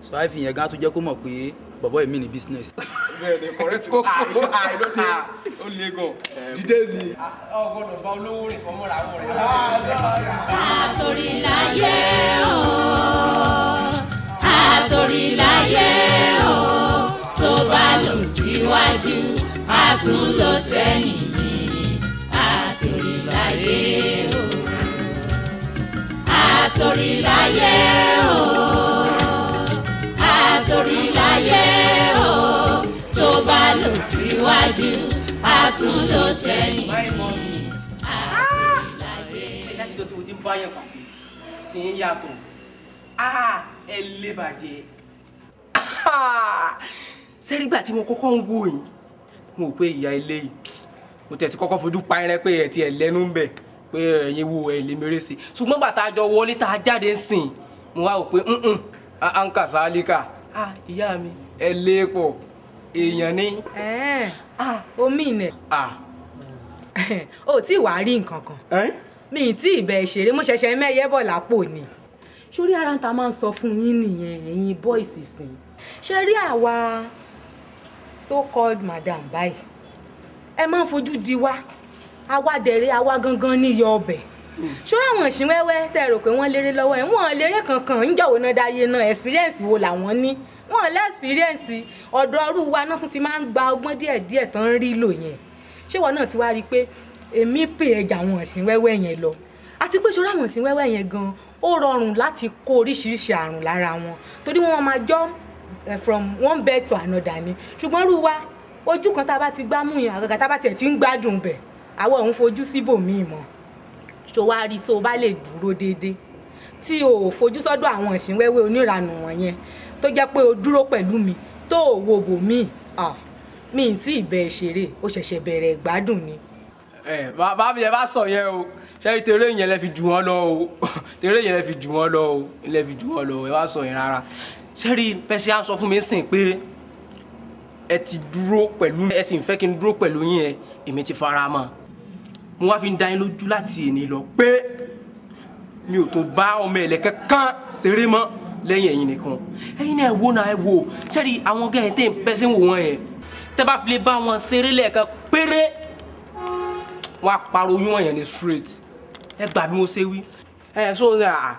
So IV yẹn gan tún jẹ́ kó mọ̀ pé bọ̀bọ̀ èmi ní business. Bẹ́ẹ̀ni, correct kókó àìlóta ó le gan. Jídé mi. Ọ gbọ́dọ̀ bá olówó rìn kọ́ mọ́ra wọ̀ rẹ̀. Àtòríláyé o, àtòríláyé o, tó bá lọ síwájú, a tún lọ sẹ́yìn ní. Àtòríláyé o, àtòríláyé o, àtòríláyé o, tó bá lọ síwájú, a tún lọ sẹ́yìn ní. Àtòríláyé. Láti jọ tí mo ti ń bá yẹn pàdé tí ń yàtọ̀, ẹ lè bàjẹ́. Sẹ́rígbà tí mo kọ́kọ́ ń wò yín, mo rò pé ìyá ilé yìí, mo tẹ̀ ti kọ́kọ́ fojú pa ẹrẹ́ pé ẹ̀ ti ẹ̀ lẹ́nu ń bẹ̀ pé ẹ̀yin wo ẹ̀ lè mèrè sí. Ṣùgbọ́n bàtà àjọ wọlé tá a jáde ń sìn, mo wá wò pé à ń kà sáálíkà, ìyá mi, ẹ lé pọ̀ èèyàn ní. Omi ìnẹ̀ o tí wàá rí nǹkan kan, mi ì tí ì bẹ̀ ṣeré, mo ṣẹ̀ṣẹ̀ mẹ́yẹ́ bọ̀ lápò ni. Sórí ara ń ta máa ń sọ fún yín nìyẹn, ẹ̀yin boys sìn. Ṣe rí àwa so called madam báyìí, ẹ máa ń fojú di wá. Àwa dẹ̀rẹ̀, àwa gangan níyọ ọbẹ̀. Ṣọ́ra àwọn ìṣìn wẹ́wẹ́ tẹ́ ẹ rò pé wọ́n léré lọ́wọ́ ẹ̀, wọ́n léré kankan. Ń jọ̀wọ́ náà dáyé náà, experience wo làwọn ní? Wọ́n lé experience. Ọ̀dọ̀ ọrú wa náà tún ti máa ń gba ọgbọ́n díẹ̀díẹ̀ tán ń rí lò yẹn. Ṣé ìwọ náà ti wá rí i pé èmi pè ẹja àwọn ìsìn wẹ́wẹ́ yẹn lọ? Àti pé ṣọ́ra àwọn ìsìn wẹ́wẹ́ yẹn gan, ó rọrùn láti kó oríṣiríṣi àrùn lára wọn, torí wọ́n máa jọ́ from one bed to another ni. Ṣùgbọ́n rú wa, ojú kan tá a bá ti gbámú yẹn, àgàgà tá a bá tiẹ̀ ti ń gbádùn bẹ̀, àwọn òun fojú síbòmíì mọ́. Ṣó wá rí, tó o bá lè dúró déédéé, tí o ò fojú sọ́dọ̀ àwọn ìsìn wẹ́wẹ́ oníranù wọ̀nyẹn, tó jẹ́ pé o dúró pẹ̀lú mi, tó o wo bòmíì, mi ì tí ì bẹ ṣeré, o ṣẹ̀ṣẹ̀ bẹ̀rẹ̀ ìgbádùn ni. Ẹ bá mi, ẹ bá sọ yẹn o, ṣé tèrè yẹn lẹ fi jù wọn lọ o? Tèrè yẹn lẹ fi jù wọn lọ o, lẹ fi jù wọn lọ o. Ẹ bá sọ yẹn rárá. Ṣé rí pẹ́sẹ́ à ń sọ fún mi sìn pé ẹ ti dúró pẹ̀lú, ẹ sì ń fẹ́ kí n dúró pẹ̀lú yín yẹn, èmi ti fara mọ́. Mo wá fi ń dá yín lójú láti èní lọ pé mi ò tó bá ọmọ ẹ̀lẹ́ kankan ṣeré mọ́ lẹ́yìn ẹ̀yin nìkan. Ẹ̀yin náà, ẹ wo náà, ẹ wo. Ṣé rí àwọn gẹ̀yìn tẹ́ ń pẹ́sẹ́ ń wò wọ́n yẹn, tẹ́ bá fi lè bá wọn ṣeré lẹ́ẹ̀kan péré, wọ́n á parọ́ oyún wọn yẹn ní straight. Ẹ gbà bí mo ṣe wí. Ẹ so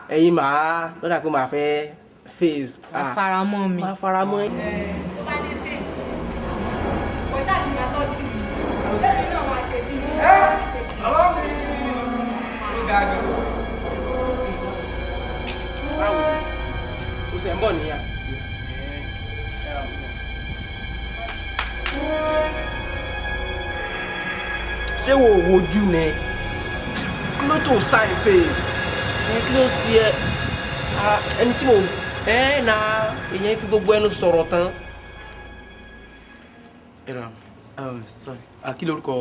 ẹ̀yin màá lọ́dà pé màá fẹ́ face. Wàá fara mọ́ mi. Màá fara mọ́ ẹ. Tó bá dé stage, kò ṣáà máa tọ́jú mi, lẹ́yìn náà máa ṣe bí mi. Bàbá mi ó ga gan. Báwo ni? Ẹ ń bọ̀ nìyà. Ṣé wo wojú ni? Kí ló tó sign face ẹ? Kí ló ṣe ẹ? Ah, ẹni tí mo ẹ na èèyàn fi gbogbo ẹnu sọ̀rọ̀ tán. Ẹ ra, sorry, kí lorúkọ?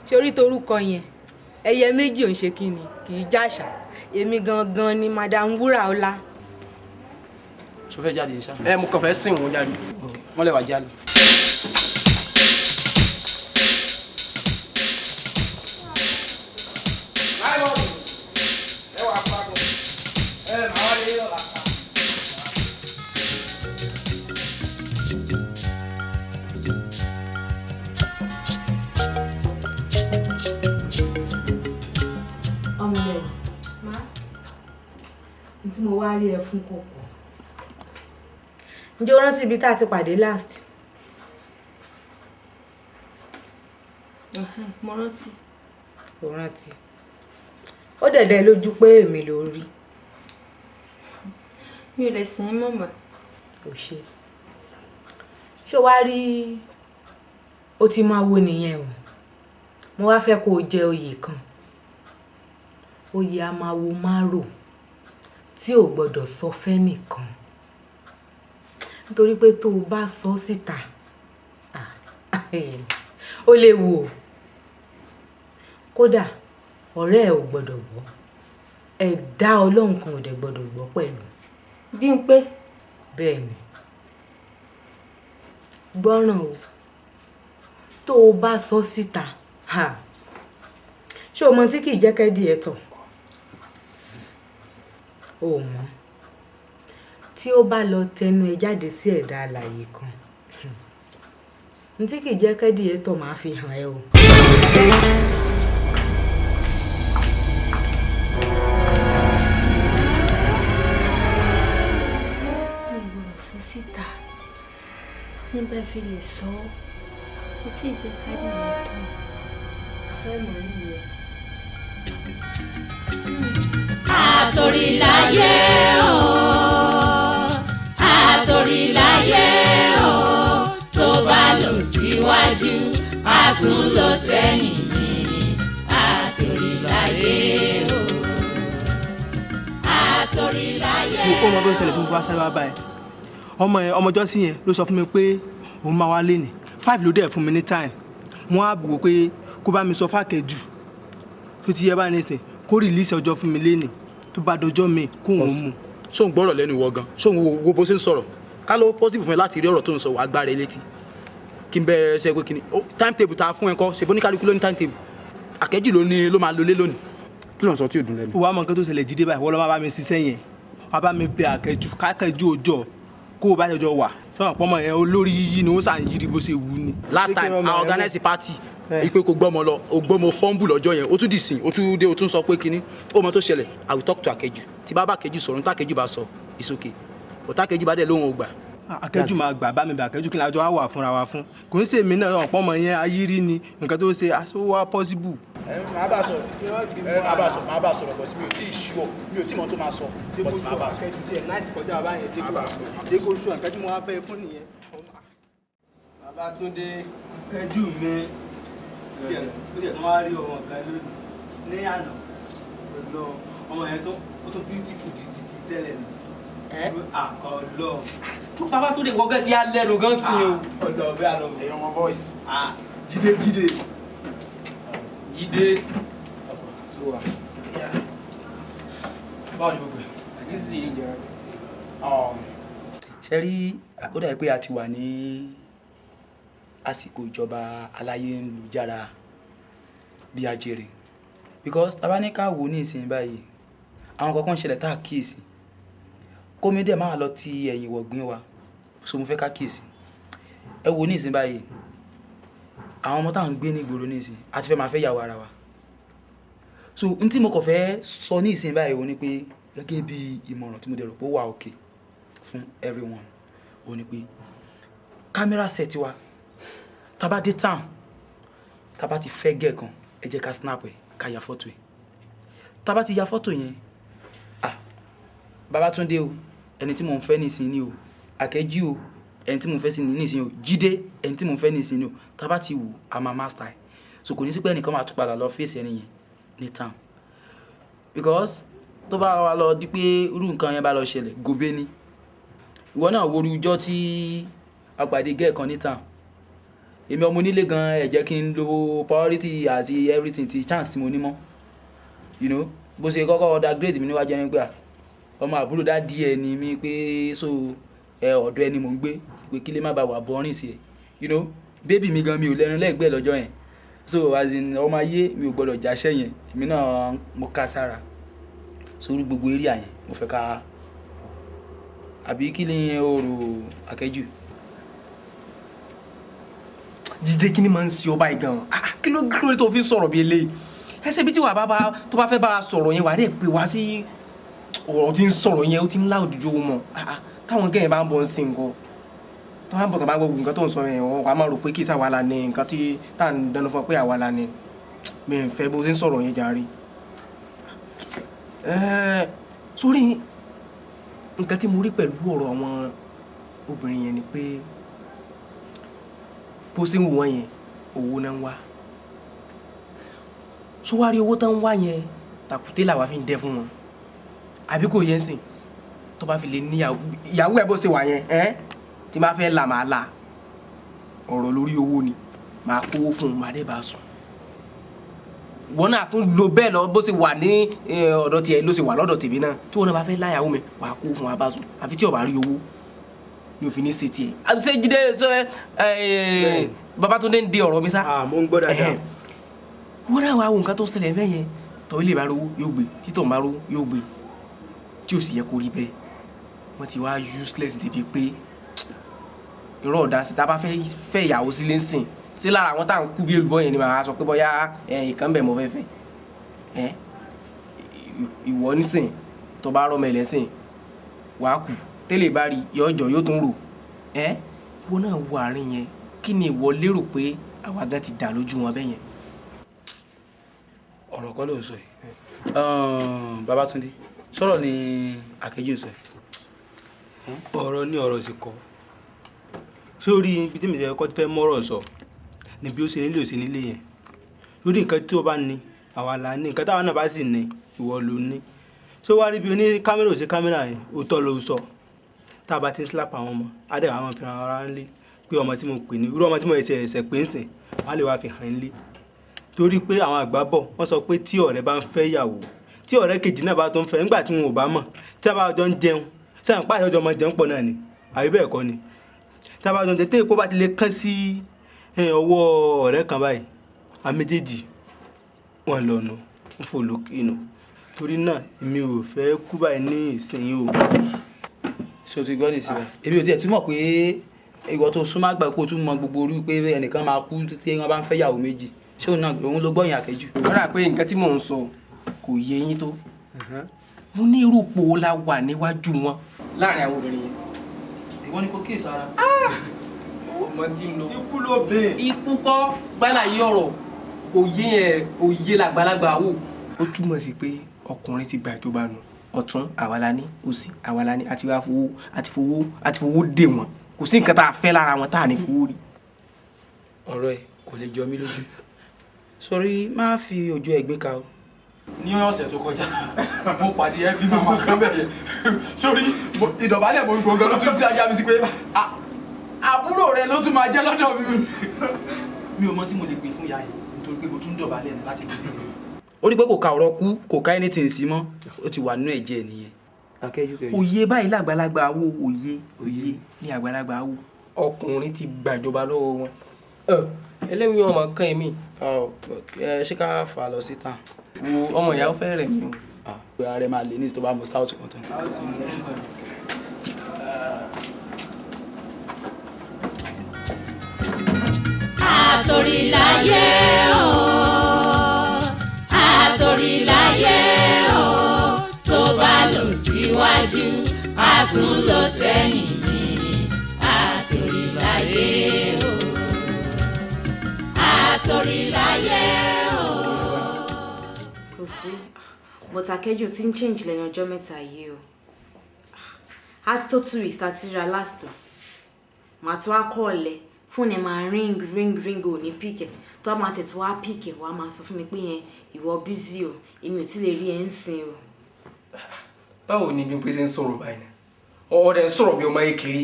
Ṣé orí torúkọ yẹn, ẹyẹ méjì ò ń ṣe kí ni kì í jàṣà. Èmi gangan ni Madam Wúràọlá. Ṣo fẹ́ jáde ṣá? Ẹ mo kàn fẹ́ sìn wọ́n jáde. Wọ́n lè wá jáde. Ọmọ rẹ n tí mo wá rí ẹ fún kò pọ̀. Ǹjẹ́ o rántí ibi tá a ti pàdé last? Mo rántí. O rántí? Ó dẹ̀dẹ̀ lójú pé èmi ló rí? Mi ò lè sìn ín mọ̀mọ́. Ò ṣe. Ṣé o wá rí, o ti máa wo nìyẹn o. Mo wá fẹ́ kó o jẹ oyè kan, oyè a máa wo márò tí ò gbọ́dọ̀ sọ fẹ́nìkan, nítorí pé tó o bá sọ síta, ah, ó léwu o. Kódà ọ̀rẹ́ ẹ ò gbọ́dọ̀ gbọ́, ẹ̀dá Ọlọ́run kan ò dẹ̀ gbọ́dọ̀ gbọ́ pẹ̀lú. Bí n pé. Bẹ́ẹ̀ ni, gbọ́ràn o. Tó o bá sọ síta, ha, ṣé o mọ tí kì í jẹ́ kẹ́dì ẹ̀ tọ̀? O mọ̀ tí ó bá lọ tẹnu ẹ jáde sí ẹ̀dá alààyè kan n tí kì í jẹ́ kẹ́dì ẹ̀ tọ̀, máa fi hàn ẹ́ o. Mi ò gbọ́dọ̀ sọ síta. Tí n bá fi lè sọ ọ́, kò tí ì jẹ́ kádì yẹn tán. Àfẹ́ mọ̀ nìyẹn. Àtòríláyé o, àtòríláyé o, tó bá lọ síwájú, a tún lọ sẹ́yìn ní àtòríláyé o, àtòríláyé. Ó mọ bó ń ṣẹlẹ̀ fún mi, wá sáré wá báyìí. Ọmọ yẹn, ọmọjọ́ sí yẹn ló sọ fún mi pé òun máa wá léni 5, ló dẹ̀ fún mi ní time. Mo á wò pé kó bá mi sọ fákẹ́jù tó ti yẹ báyìí nísìn, kó release ọjọ́ fún mi léni, tó bá dọjọ́ mi kó òun mú. Ṣó ń gbọ́rọ̀ lẹ́nu ìwọ gan? Ṣó ń wo bó ṣe ń sọ̀rọ̀? Ká ló possible fún ẹ láti rí ọ̀rọ̀ tó ń sọ wàá gbára ẹ létí kí n bẹ ṣe pé kí ni time table tá a fún ẹ kọ́ ṣe bó ní kálukú ló ní time table. Àkẹ́jù ló ní ló máa lọlé lónìí. Kí ló ń sọ tí ò dùn lẹ́nu? Wàá mọ nǹkan tó ṣẹlẹ̀, Jídé. Báyìí wọ́n lọ́ máa bá mi ṣiṣẹ́ yẹn, wàá bá mi bẹ àkẹ́jù, kákẹ́jù òjò kó o bá jọjọ wà sọ̀rọ̀ pọ́nmọ yẹn. Olórí yíyí ni ó sàn yírí bó ṣe wù ni. Last time I organize a party, ipe kò gbọ́mọ lọ, o gbọ́mọ fọ́nbù lọ́jọ́ yẹn. O tún dìsìn, o tún dé, o tún sọ pé kinní. Ó mọ tó ṣẹlẹ̀, I will talk to Akẹ́jù. Tí bá bá Akẹ́jù sọ̀rọ̀, ní tákẹ́jù bá sọ, it's okay, but tákẹ́jù bá dẹ̀ lóhùn ò gbà. Akẹ́jù máa gbà. Bá mi bẹ àkẹ́jù. Kí ni àjọ wa wà fúnra wa fún? Kò ń ṣèmi náà. Ọ̀pọ̀ ọmọ yẹn ayírí ni nǹkan tó ṣe aṣọ wa possible. Ẹ máa bá sọ̀rọ̀, ẹ máa bá sọ̀rọ̀, máa bá sọ̀rọ̀, but mi ò tí ì ṣúọ̀, mi ò tí mọ̀ tó máa sọ, but máa bá sọ̀rọ̀. Akẹ́jù tiẹ̀ náà ti kọjá báyẹn dé kó ṣù àkẹ́jù mo wá fẹ́ fún nìyẹn. Babátúndé. Akẹ́jù mi ó tiẹ̀ tó wá rí ọmọ kan lónìí ní àná ọlọ. Ọmọ yẹn tó ó tó beautiful ju títí tẹ́lẹ̀ ni. Ọlọ. Babátúndé wọ́gẹ́ ti á lẹ́nu gan sí o. Ọlọ bẹ́ẹ̀ àlọ́. Ẹ̀yin ọmọ boys. Jídé, Jídé. Jídé. So wa. Báwo ni gbogbo ẹ̀? Àkíyèsí ní ìjọba. Ṣe rí, ó dàbí pé a ti wà ní àsìkò ìjọba aláyélujára bí ajere, because tá bá ní ká wò ó ní ìsìn báyìí, àwọn kankan ṣẹlẹ̀ tá a kíyèsí, kómi dẹ̀ máa lọ ti ẹ̀yìn wọ̀gbìn wa. So mo fẹ́ ká kíyèsí. Ẹ wò ó ní ìsìn báyìí, àwọn ọmọ táwọn ń gbé ní ìgboro ní ìsìn a ti fẹ́ máa fẹ́ yàwó ara wa. So n tí mo kàn fẹ́ sọ ní ìsìn báyìí wò ni pé, gẹ́gẹ́ bí ìmọ̀ràn tí mo dẹ̀ rò pé ó wà okay fún everyone, ó ní pé camera set wa, tá bá dé town, tá bá ti fẹ́ gẹ̀ kan, ẹ jẹ́ ká snap ẹ̀, ká ya fọ́tò ẹ̀. Tá bá ti ya fọ́tò yẹn, ah, Babátúndé o, ẹni tí mò ń fẹ́ nísìnyí ni o, Àkẹ́jù o, ẹni tí mò ń fẹ́ sí nísìnyí o, Jídé, ẹni tí mò ń fẹ́ nísìnyí o. Tá a bá ti wò, a máa master ẹ̀. So kò ní sí pé ẹnìkan máa tún padà lọ fèsì ẹni yẹn ní town, because tó bá wá lọ di pé irú nǹkan yẹn bá lọ ṣẹlẹ̀, gòbé ni. Ìwọ náà wo irú ijọ́ tí a pàdé gẹ́ẹ̀ kan ní town, èmi ọmọ onílé gan, ẹ jẹ́ kí n lo priority àti everything ti chance tí mo ní mọ́. Bó ṣe kọ́kọ́ ọ̀dà grade mi níwájú ẹni pé à ọmọ àbúrò daddy ẹ ni mi, pé so ẹ ọ̀dọ̀ ẹni mò ń gbé, pé kí lè má ba wà bọ́rìn sí ẹ. Baby mi gan, mi ò lẹ́nu lẹ́gbẹ̀ẹ́ lọ́jọ́ yẹn. So as in, ọmọ ayé mi ò gbọ́dọ̀ jáṣẹ́ yẹn, èmi náà mo ká sára sórí gbogbo area yẹn. Mo fẹ́ ká, àbí kí ni o rò, Akẹ́jù? Jíde, kí ni máa ń ṣe ọba yìí gan? Ah, kí ló tó fi ń sọ̀rọ̀ bí eléyìí? Ẹsẹ̀ bí tí wàá bá bá tó bá fẹ́ bá a sọ̀rọ̀ yẹn, wàá dẹ̀ pé wá sí ọ̀rọ̀ tí ń sọ̀rọ̀ yẹn, ó ti ń lá òdùjọ́ mọ̀. Ah, ah, táwọn gẹ̀yìn bá ń bọ̀ ń sin nǹkan tó bá ń bọ̀, tó bá gbọ́ nǹkan tó ń sọ yẹn, wàá máa rò pé kí sáwa la ní nǹkan tí tá à ń dẹnu fún ọ pé àwa la ní. Mi ò fẹ́ bó ṣe ń sọ̀rọ̀ yẹn jàre. Sórí nǹkan tí mo rí pẹ̀lú ọ̀rọ̀ àwọn obìnrin yẹn ni pé bó ṣe ń wò wọ́n yẹn, owó náà ń wá. Ṣó wá rí owó tán ń wá yẹn, tàkúté làwa fi ń dẹ fún wọn, àbí kò yẹn sìn? Tó bá fi lè níyàwó, ìyàwó ẹ bó ṣe wà yẹn, ẹ tí máa fẹ́ là, máa là ọ̀rọ̀ lórí owó ni. Máa kówó fún un, máa dé bá a sùn. Wọn náà tún lo bẹ́ẹ̀ lọ. Bó ṣe wà ní ọ̀dọ̀ tiẹ̀ ló ṣe wà lọ́dọ̀ tèmi náà. Tí wọn náà bá fẹ́ láyàwó mi, wàá kówó fún wa bá sùn. Àfi tí ò bá rí owó ní òfin ní ṣe tiẹ̀. Ṣé Jídé ṣe ẹ Babátúndé ń di ọ̀rọ̀ mi sá? Mo ń gbọ́ dáadáa. Wọ́n náà wá wo nǹkan tó ṣẹlẹ̀ bẹ́ẹ̀ yẹn. Tọ́ ilé bá rówó yóò gbé, títọ̀ bá rówó yóò gbé, tí ò sì yẹ kó rí bẹ́ẹ̀. Wọ́n ti wá useless débi pé irọ́ ọ̀dà sí. Tá a bá fẹ́ fẹ́ ìyàwó sílé ń sìn sí lára àwọn tá à ń kú bí èlùbọ́ yẹn ni màá sọ pé bóyá ìkan bẹ̀ mo fẹ́ fẹ́ ẹ. Ìwọ nísìn, tó bá rọmọ ẹlẹ́sìn, wàá kù tẹ́lẹ̀ bá rí yọjọ́ yóò tún rò ẹ. Ìwọ náà wo àárín yẹn, kí ni ìwọ lérò pé àwa gan ti dà lójú wọn bẹ́ẹ̀ yẹn? Ọ̀rọ̀ kọ́ ló ń sọ yìí, Babátúndé. Sọ̀rọ̀ ni Akẹ́jù ń sọ yìí. Ọ̀rọ̀ ní ọ̀rọ̀ sì kọ́. Sórí ibi tí mi ti kọ́ fẹ́ mọ́rọ̀ sọ ni bí ó ṣe nílé, ò ṣe nílé yẹn. Lórí nǹkan tí o bá ní, àwa là ní. Nǹkan táwa náà bá sì ní, ìwọ ló ní. Ṣé wàá rí bí oní kámẹ́rà ò ṣe kámẹ́rà yẹn, òótọ́ ló sọ. Tá a bá ti ń slap àwọn ọmọ á dẹ̀ àwọn fi hàn ara ńlé pé ọmọ tí mo pè ní irú ọmọ tí mo ẹsẹ̀ ẹsẹ̀ pé ń sìn, wọ́n á lè wá fi hàn ń lé. Torí pé àwọn àgbà bọ̀, wọ́n sọ pé tí ọ̀rẹ́ bá ń fẹ́ ìyàwó, tí ọ̀rẹ́ kejì náà bá tó ń fẹ́, nígbà tí wọn ò bá mọ̀, tí a bá jọ ń jẹun sẹ́yìn pàṣẹ ọjọ́ ọmọ jẹun pọ̀ náà ni, àbí bẹ́ẹ̀ kọ́ ni? Tí a bá jọ ń jẹun, tí èkó bá ti lè kán sí ọwọ́ ọ̀rẹ́ kan báyìí, àwọn méjèèjì wọn lọ nù ń fò lókè nù. Torí náà, èmi ò fẹ́ kú báyìí ní ìsinyìí o. Ṣé o ti gbọ́ nìsín rẹ̀? Èmi ò tiẹ̀ tún mọ̀ pé ìwọ tó súnmọ́ àgbà kó tún mọ gbogbo orí pé ẹnìkan máa kú tí wọ́n bá ń fẹ́ yàwó méjì. Ṣé òun náà òun ló gbọ́yìn, Àkẹ́jù? Ó dà pé nǹkan tí mò ń sọ kò yé yín tó. Mo ní irú ipò wo la wà níwájú wọn láàrin àwọn obìnrin yẹn. Ìwọ ni kò kíyèsí ara. Ọmọ tí ń lọ. Ikú ló bẹ́ẹ̀. Ikú kọ́ gbálà yí ọ̀rọ̀ kò yé ẹ, òye làgbàlagbà wò. Ó túmọ̀ sí pé ọkùnrin ti gbà ìjọba nù. Ọ̀tún àwa la ní, òsì àwa la ní. Àti wá fowó, àti fowó, àti fowó dè wọ́n. Kò sí nǹkan tá a fẹ́ lára wọn tá a ní fowó rí. Ọ̀rọ̀ ẹ kò lè jọ mí lójú. Sọrí, má fi ojú ẹ̀gbin ka o. Ní ọ̀sẹ̀ tó kọjá, mo pàdé ẹbí màmá kan bẹ́ẹ̀ yẹn. Sórí ìdọ̀bálẹ̀ mo gbọ̀ngàn ló tún ti ajá mi sí pé àbúrò rẹ ló tún máa jẹ́ lọ́dọ̀ mi. Mi ò mọ tí mo lè pè fún ìyá yẹn, nítorí pé mo tún dọ̀bálẹ̀ ní láti gbé. Ó rí pé kò ka ọ̀rọ̀ kú, kò ka anything sí mọ́, ó ti wà nínú ẹ̀jẹ̀ nìyẹn. Òye báyìí làgbàlagbà wo, òye òye ní àgbàlagbà wo. Ọkùnrin ti gbàjọba lọ́wọ́ wọn. Ẹlẹ́wìn ọmọ kan èmi. Ṣé ká fà lọ sí tàn? Wo ọmọ ìyàwó fẹ́ rẹ̀ mí o. Pé ara ẹ máa lè ní tó bá mu stout kan tán. Àtòríláyé o, àtòríláyé o, tó bá lọ síwájú, a tún lọ sẹ́yìn ní. Àtòríláyé o, àtòríláyé o. Kò sí, but Akẹ́jù ti ń change lẹ́nu ọjọ́ mẹ́ta yìí o. Á ti tó 2 weeks tá a ti ríra last o. Màá tún wá call ẹ, fóònù ẹ máa ring ring ring, ò ní pick ẹ. Tó bá máa tẹ̀ tó wá pick ẹ, wàá máa sọ fún mi pé yẹn ìwọ busy o, èmi ò tí lè rí ẹ ń sìn o. Báwo ni Bímpé ṣe ń sọ̀rọ̀ báyìí náà? Ọ̀rẹ́ ń sọ̀rọ̀ bí ọmọ kékeré.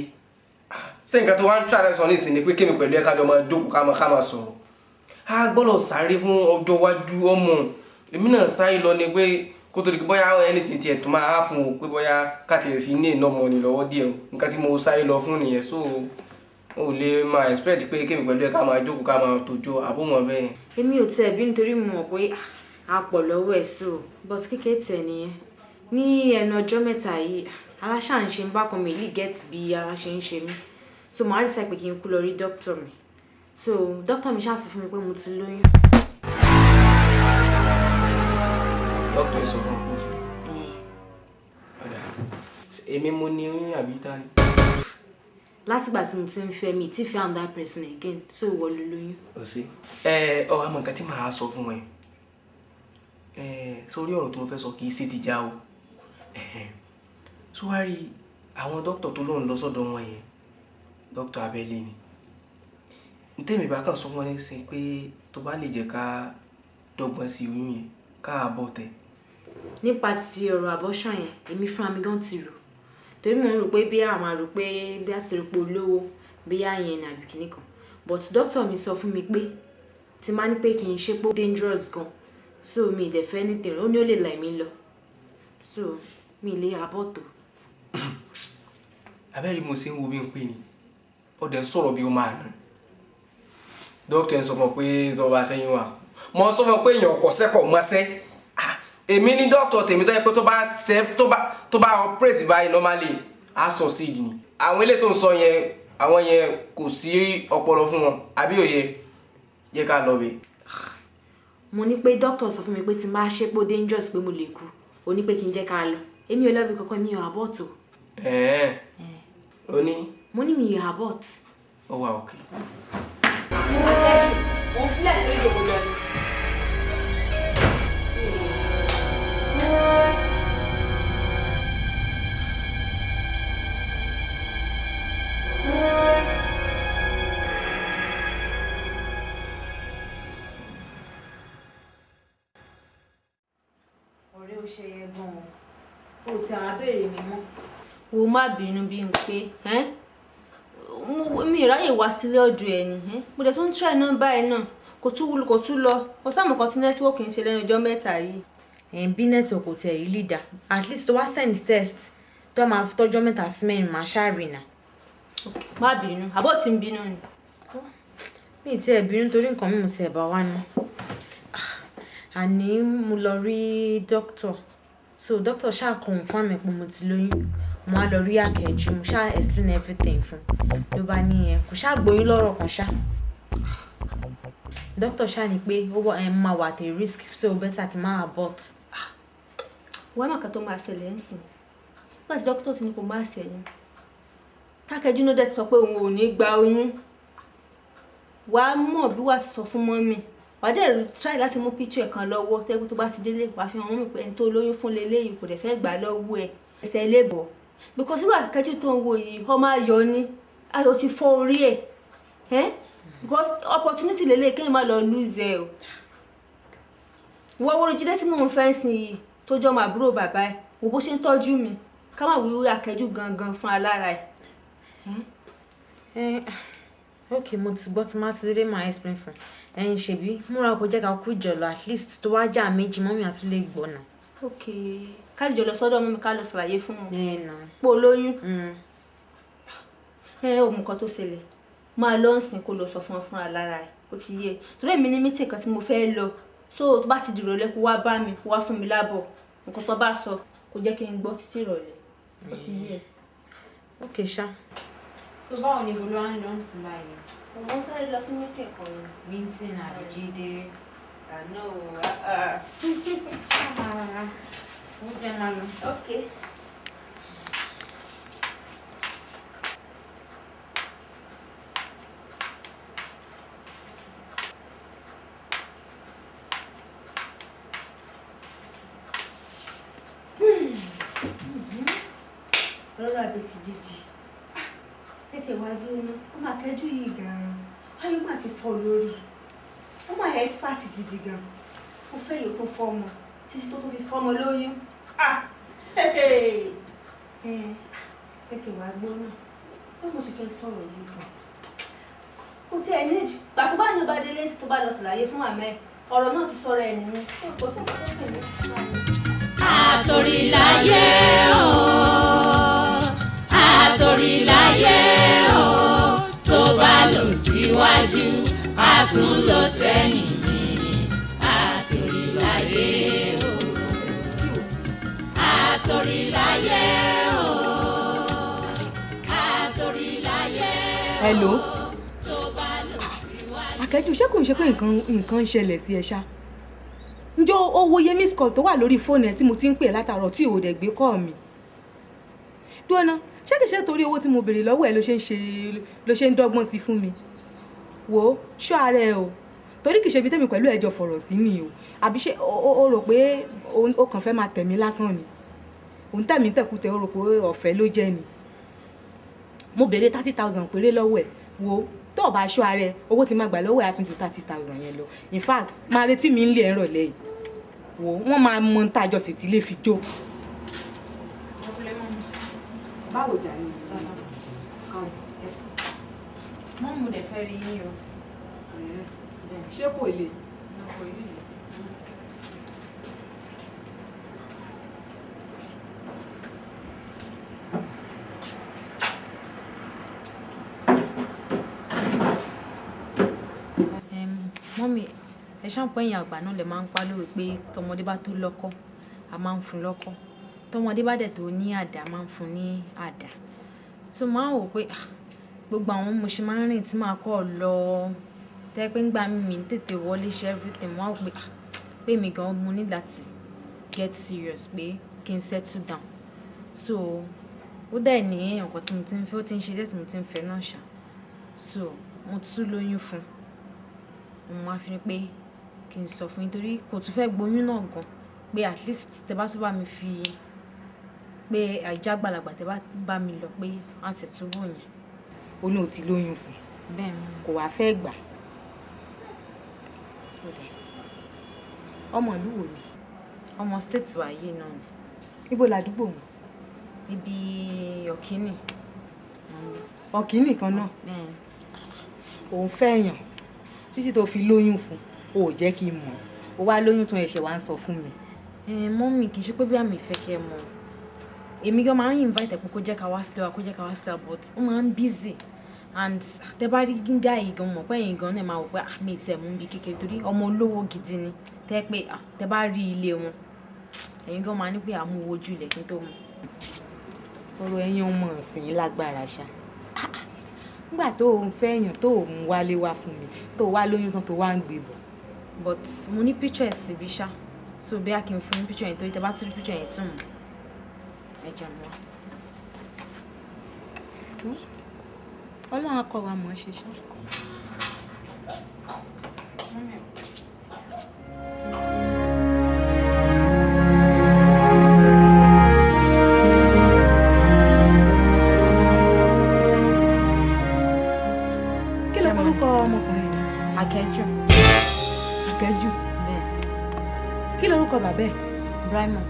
Ṣé nǹkan tó wá ń try sọ nísìnyí ni pé kémi pẹ̀lú ẹ kájọ máa jókòó, ká máa sọ̀rọ̀? A gbọ́dọ̀ sáré fún ọjọ́ iwájú ọmọ. Èmi náà sáré lọ ni pé kó tó di pé bóyá anything tiẹ̀ tó máa happen o, pé bóyá ká tiẹ̀ fi ní enough money lọ́wọ́ díẹ̀ o. Nǹkan tí mo sáré lọ fún nìyẹn. So o lè máa expect pé kémi pẹ̀lú ẹ ká máa jókòó, ká máa tòjọ́ àbọ̀mọ̀ bẹ́ẹ̀. Èmi ò tiẹ̀ bí nítorí mo mọ̀ pé a pọ̀ lọ́wọ́ ẹ̀, so but kékeré tiẹ̀ nìyẹn. Ní ẹnu ọjọ́ mẹ́ta yìí, ara ṣáà ń ṣe ń bákan, mi lè get bí ara ṣe ń ṣe mí, so màá decide pé kí n kú lọ rí doctor mi. So doctor mi ṣáà sọ fún mi pé mo ti lóyún. Dókítà ẹ sọ fún ọ pé o ti lóyún? Ọ̀dà, èmi mo ní oyún àbí ta ni? Látìgbà tí mo ti ń fẹ́ mi tí fẹ́ another person again, so ìwọ ló lóyún. Ò sí ẹ. Ọ àmọ́ nǹkan tí màá sọ fún ẹ ẹ sórí ọ̀rọ̀ tí mo fẹ́ sọ, kì í ṣe tìjà o. Ṣó wá rí àwọn dókítà tó lóun lọ sọ́dọ̀ wọn yẹn, dókítà abẹ́lé ni. Ntẹ́mi bá kàn sọ fún wọn nísìnyí pé tó bá lè jẹ́ ká dọ́gbọ́n sí oyún yẹn, ká abort ẹ̀. Nípa ti ọ̀rọ̀ abortion yẹn, èmi fúnra mi gan ti rò, torí mò ń rò pé bí àwọn máa rò pé bí a ṣe rò pé olówó bí a yẹn ní àbí kìíní kan, but doctor mi sọ fún mi pé tí máa ní pé kì í ṣe pé ó dangerous gan, so mi ì dẹ̀ fẹ́ anything. Ó ní ó lè là mí lọ, so mi ì lè abort o. Abẹ́rẹ́ mo ṣe ń wo bí n pè ní ọdẹ sọ̀rọ̀ bí ó máa nù. Dókítà ń sọ fún ọ pé tó bá ṣẹ́yìn wà, mo sọ fún ọ pé èèyàn kò sẹ́kọ̀ọ́ mọ́sẹ́. Èmi ní dókítà tèmi tó yẹ pé tó bá ṣe, tó bá operate báyìí, normally á succeed ni. Àwọn ilé tó ń sọ yẹn, àwọn yẹn kò sí ọpọlọ fún wọn àbí òye. Jẹ́ ká lọ bẹ̀. Mo ní pé doctor sọ fún mi pé tí n bá ṣe pé ó dangerous, pé mo lè kú. Ó ní pé kí n jẹ́ ká lọ. Èmi ò lọ́bi kankan, mi ò abort o. Ẹ̀ẹ́n, o ní? Mo ní mi ò abort. Ó wà òkè. Akẹ́jù òun fílẹ̀ sórí ìjòkó lọ ni. Ọ̀rẹ́, ó ṣe yẹ gan-an o ti àwọn abéèrè mi mọ́. Wo, má bínú bí n pé mi ráyè wá sílé ọ̀dọ̀ ẹ̀ ni. Mo dẹ̀ tún try nọ́mbà ẹ̀ náà, kò tún wúlò, kò tún lọ. Kò sáà mọ̀ kan tí network ń ṣe lẹ́nu ọjọ́ mẹ́ta yìí. Ẹ̀ bí network kò tiẹ̀ rí lì dá, at least tó wá send text, tó máa fi tọ́jọ́ 3 sí 4, máa ṣáà rí nà. Má bínú, àbọ̀ tí ń bínú ni. Mi ì tiẹ̀ bínú torí nǹkan mímu tiẹ̀ bá wá ná. Àní mo lọ rí doctor, so doctor ṣáà confirm mi pé mo ti lóyún. Mo á lọ rí Akẹ́jù, mo ṣáà explain everything fún un, ló bá ní ẹ kò ṣáà gbóyún lọ́rọ̀ kan ṣá. Doctor ṣáà ní pé ó wọ ẹ máa wà at a risk, so better kí n má abort. Wọ́n mọ̀ kan tó máa ṣẹlẹ̀ ń sìn nígbà tí dókítà ti ní kó má ṣẹ́yún, tákẹ́jú náà dẹ̀ ti sọ pé òun ò ní gba oyún. Wàá mọ̀ bí wàá ti sọ fún mummy. Wàá dẹ̀ try láti mú picture kan lọ́wọ́ tẹ́gbẹ́, tó bá ti délé, wàá fi hàn mummy pé ẹni tó lóyún fún leléyìí, kò dẹ̀ fẹ́ gbà lọ́wọ́ ẹ̀, ẹsẹ̀ ilé bọ̀, because irú Akẹ́jù tó ń wo yìí, ọmọ ayọ̀ ni, ayọ̀ ti fọ́ orí ẹ̀ ẹ́, because opportunity lélẹ̀, kéèyàn má lọ lose ẹ̀ o. Ìwọ wo Jídé tí mò ń fẹ́ sìn yìí, tó jọmọ àbúrò bàbá ẹ̀, wò bó ṣe ń tọ́jú mi, ká má wíwí Akẹ́jù gangan fún alára ẹ̀. Ẹ ok, mo ti gbọ́. Tí má ti délé, máa explain fún ẹ̀yin. Ṣebí múra, kó jẹ́ ká kú jọ lọ, at least tó wá jà méjì, mummy àti lè gbọ́ náà. Ok, ká lè jọ lọ sọ́dọ̀ mummy, ká lọ ṣàlàyé fún wọn Ẹ nà. pé o lóyún. Ẹ ò mú nǹkan tó ṣẹlẹ̀, máa lọ ń sìn, kó lọ sọ fún wọn fúnra lára ẹ̀. Ó ti yé, torí èmi ní meeting kan tí mo fẹ́ lọ, so tó bá ti dìrọ̀lẹ́, kó wá bá mi, kó wá fún mi lábọ̀ nǹkan tó bá sọ, kó jẹ́ kí n gbọ́ títí ìrọ̀lẹ́. Ó ti yé. Ok ṣá. So báwo ni bolo wá ń lọ sí báyìí? Mo ń sáré lọ sí meeting kan ni. Meeting àbí Jídé? Àná o. Ó jẹ́ máa lọ. Ok. Sọ̀rọ̀ àbètì dídì. Ẹ ti wá dúró ná, ó máa kẹ́jú yìí gan-an. Ayé máa ti fọ́ lórí. Ó máa expert gidi gan. Ó fẹ́ yòókù fọ́mọ títí tó tó fi fọ́mọ lóyún. Ẹ ti wá gbọ́ náà. Bí mo ṣe fẹ́ sọ̀rọ̀ yìí gan. Kò tiẹ̀ ní ìdí. Gbà tó bá ní ọba délé tó bá lọ ṣàlàyé fún màmá ẹ̀. Ọ̀rọ̀ náà ti sọ̀rọ̀ ẹ̀ nìyẹn. Kò sí nǹkan tó pè mí. Àtòríláyé o, àtòríláyé o, tó bá lọ síwájú, a tún lọ sẹ́yìn ní. Àtòríláyé o, àtòríláyé o, àtòríláyé o. Hello. Tó bá lọ síwájú. Akẹ́jù, ṣé kò ń ṣe pé nǹkan ń ṣẹlẹ̀ sí ẹ ṣá? Ǹjẹ́ o wo iye miss call tó wà lórí fóònù ẹ tí mo ti ń pè látàárọ̀ tí ò dẹ̀ gbé call mi? Dúró ná, ṣé kìí ṣe torí owó tí mo béèrè lọ́wọ́ ẹ ló ṣe ń ṣe, ló ṣe ń dọ́gbọ́n sí fún mi? Wò ó, ṣọ́ ara ẹ o, torí kìí ṣe ibi tèmi pẹ̀lú ẹjọ́ fọ̀rọ̀ sí ni o. Àbí ṣé o rò pé o kàn fẹ́ máa tẹ̀mí lásán ni? Òun tẹ̀mí tẹ̀kútẹ̀, o rò pé ọ̀fẹ́ ló jẹ́ ni? Mo béèrè 30,000 péré lọ́wọ́ ẹ̀. Wò ó, tó o bá ṣọ́ ara ẹ, owó tí máa gbà lọ́wọ́ ẹ̀ á tún ju 30,000 yẹn lọ. In fact, máa retí mi ń lé ẹ̀rọ lẹ́yìn. Wò ó, wọ́n máa mọ ohun tá a jọ ṣètì lè fi jó. Báwo jà ni? Mọ́ mo dẹ̀ fẹ́ rí yín o. Ṣé kò le? Mummy, ẹ ṣáà pé ẹ̀yin àgbà náà lè máa ń pa lówe pé tọmọdé bá tó lọ́kọ, a máa ń fún lọ́kọ. Tọmọdé bá dẹ̀ tó ní àdá, a máa ń fún ní àdá. So mo máa ń wò pé, ah, gbogbo àwọn mo ṣe máa ń rìn tí màá kọ́ lọ. Tẹ́ pé ńgbà mí mi ń tètè wọlé ṣe everything. Mo máa ń wò pé, ah, pé èmi gan mo ní láti get serious pé kí n settle down. So ó dẹ̀ ní èèyàn kan tí mo ti ń fẹ́, ó ti ń ṣe díẹ̀ tí mo ti ń fẹ́ náà ṣá. So mo tún lóyún fún un. Mo máa fi ní pé kí n sọ fún yín torí kò tún fẹ́ gboyún náà gan. Pé at least tẹ bá tún bá mi fi pé àìjá àgbàlagbà tẹ bá bá mi lọ pé a ti tún wò yẹn. Ó ní o ti lóyún fún un. Bẹ́ẹ̀ ni. Kò wá fẹ́ gbà. Ó dáa. Ọmọ ìlú wo ni? Ọmọ state wa yìí náà ni. Ibo làdúgbò wọn? Ibi Ọ̀kíní. Ọ̀kíní kan náà. Bẹ́ẹ̀. Òun fẹ́ yàn títí tó fi lóyún fún un, o ò jẹ́ kí n mọ̀. O wá lóyún tán, ẹ̀ṣẹ̀ wá ń sọ fún mi. Ẹ mummy, kì í ṣe pé bí àmì ìfẹ́ kẹ́ ẹ mọ̀. Èmi gan máa ń invite ẹ̀ pé kó jẹ́ ká wá sílé wa, kó jẹ́ ká wá sílé wa, but ó máa ń busy. And tẹ bá rí gíga yìí gan mọ̀ pé ẹ̀yin gan náà máa wò pé àmì ìtẹ̀ mú bí kékeré torí ọmọ olówó gidi ni. Tẹ́ pé tẹ bá rí ilé wọn, ẹ̀yin gan máa ní pé àmú ojú ilẹ̀ kí n tó mọ̀. Ọ̀rọ̀ ẹ̀yin ọmọ ọ̀sìn lágbára ṣá. Nígbà tó o ń fẹ́ èèyàn tó o mú wálé wá fún mi, tó o wá lóyún tán tó wá ń gbé bọ̀. But mo ní picture ẹ̀ síbí ṣá. So bí a kì í fún picture yẹn torí tẹ bá tún rí picture yẹn tún mọ̀. Ẹ jẹun wá. Ọlọ́run á kọ́ wa mọ̀ ọ́ ṣe ṣá. Kí ló porúkọ ọmọkùnrin yìí? Akẹ́jù. Akẹ́jù. Bẹ́ẹ̀. Kí lorúkọ bàbá ẹ̀? Brahima.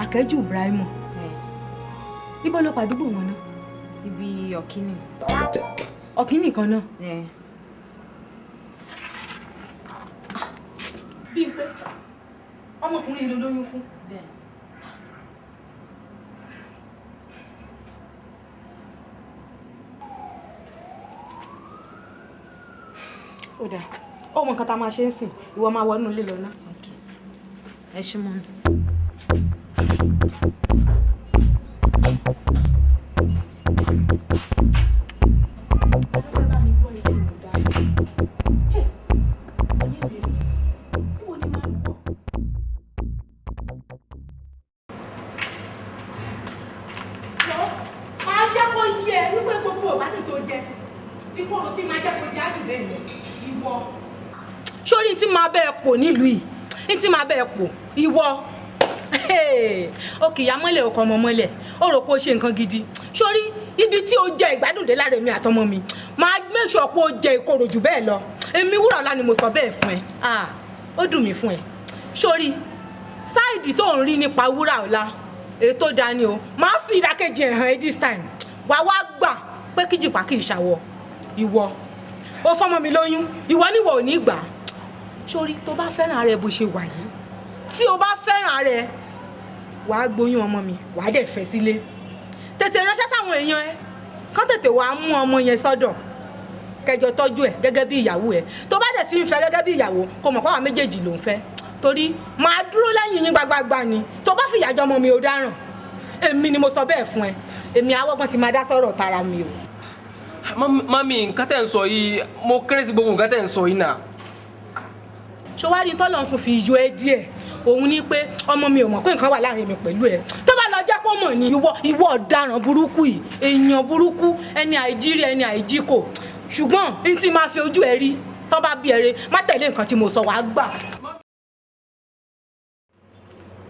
Akẹ́jù Brahima. Bẹ́ẹ̀. Ibo ló pàdúgbò wọn náà? Ibi Ọ̀kíní. Ọ̀kíní kan náà. Bẹ́ẹ̀. Bímpé, ọmọkùnrin yìí ló lóyún fún. Bẹ́ẹ̀. Ó dáa, ó mọ nǹkan tá a máa ṣe ń sìn, ìwọ máa wọnú ilé lọ ná. Ẹ ṣé mummy. Máa jẹ́ kó yí ẹ wípé gbogbo ìwádìí tó jẹ ìkorò tí máa jẹ́ kó já jù bẹ́ẹ̀ lọ ìwọ. Sórí tí máa bẹ́ẹ̀ pò nílùú yìí, ní tí máa bẹ́ẹ̀ pò ìwọ, ó kì í ya mọ́lẹ̀, ó kọ ọmọ mọ́lẹ̀, Ó rò pé ó ṣe nǹkan gidi. Sórí ibi tí o jẹ ìgbádùn dé lára èmi àtọmọ mi, máa make sure pé o jẹ ìkorò jù bẹ́ẹ̀ lọ. Èmi Wúràọlá ni mo sọ bẹ́ẹ̀ fún ẹ. Ah, ó dùn mí fún ẹ. Sórí side tó ń rí nípa Wúràọlá, èyí tó dáa ni o. Máa fi ìdákejì ẹ̀ hàn ẹ́ this time. Wàá wá gbà pé kíjìpá kì í ṣàwọ̀. Ìwọ o fọmọ mi lóyún, ìwọ níwọ ò ní gbà. Sórí tó bá fẹ́ràn ara ẹ bó ṣe wà yìí, tí o bá fẹ́ràn ara ẹ, wàá gbóyún ọmọ mi, wàá dẹ̀ fẹ́ sílé. Tètè ránṣẹ́ sáwọn èèyàn ẹ kán tètè wàá mú ọmọ yẹn sọ́dọ̀, kẹjọ tọ́jú ẹ gẹ́gẹ́ bí ìyàwó ẹ. Tó bá dẹ̀ ti ń fẹ́ gẹ́gẹ́ bí ìyàwó, kó mọ̀ pé àwọn méjèèjì ló ń fẹ́, torí máa dúró lẹ́yìn yín gbagbagba ni. Tó bá fìyà jẹ ọmọ mi, ò dáràn. Èmi ni mo sọ bẹ́ẹ̀ fún ẹ. Èmi awọ́gbọ́n ti máa dá sọ̀rọ̀ tara mi o. Mummy, nǹkan tẹ̀ ń sọ yìí, mo kéré sí gbogbo nǹkan tẹ̀ ń sọ yìí náà. Ṣọwárí tọ́lọ́run tún fi yọ ẹ díẹ̀, òun ni pé ọmọ mi ò mọ̀ pé nǹkan wà láàrin mi pẹ̀lú ẹ. Tó bá lọ jẹ́ pé ó mọ̀ ní, ìwọ ìwọ ọ̀daràn burúkú yìí, èèyàn burúkú, ẹni àìjírí, ẹni àìjíkò. Ṣùgbọ́n n tí máa fi ojú ẹ rí, tó bá bí ẹ re, má tẹ̀lé nǹkan tí mo sọ, wàá gbà.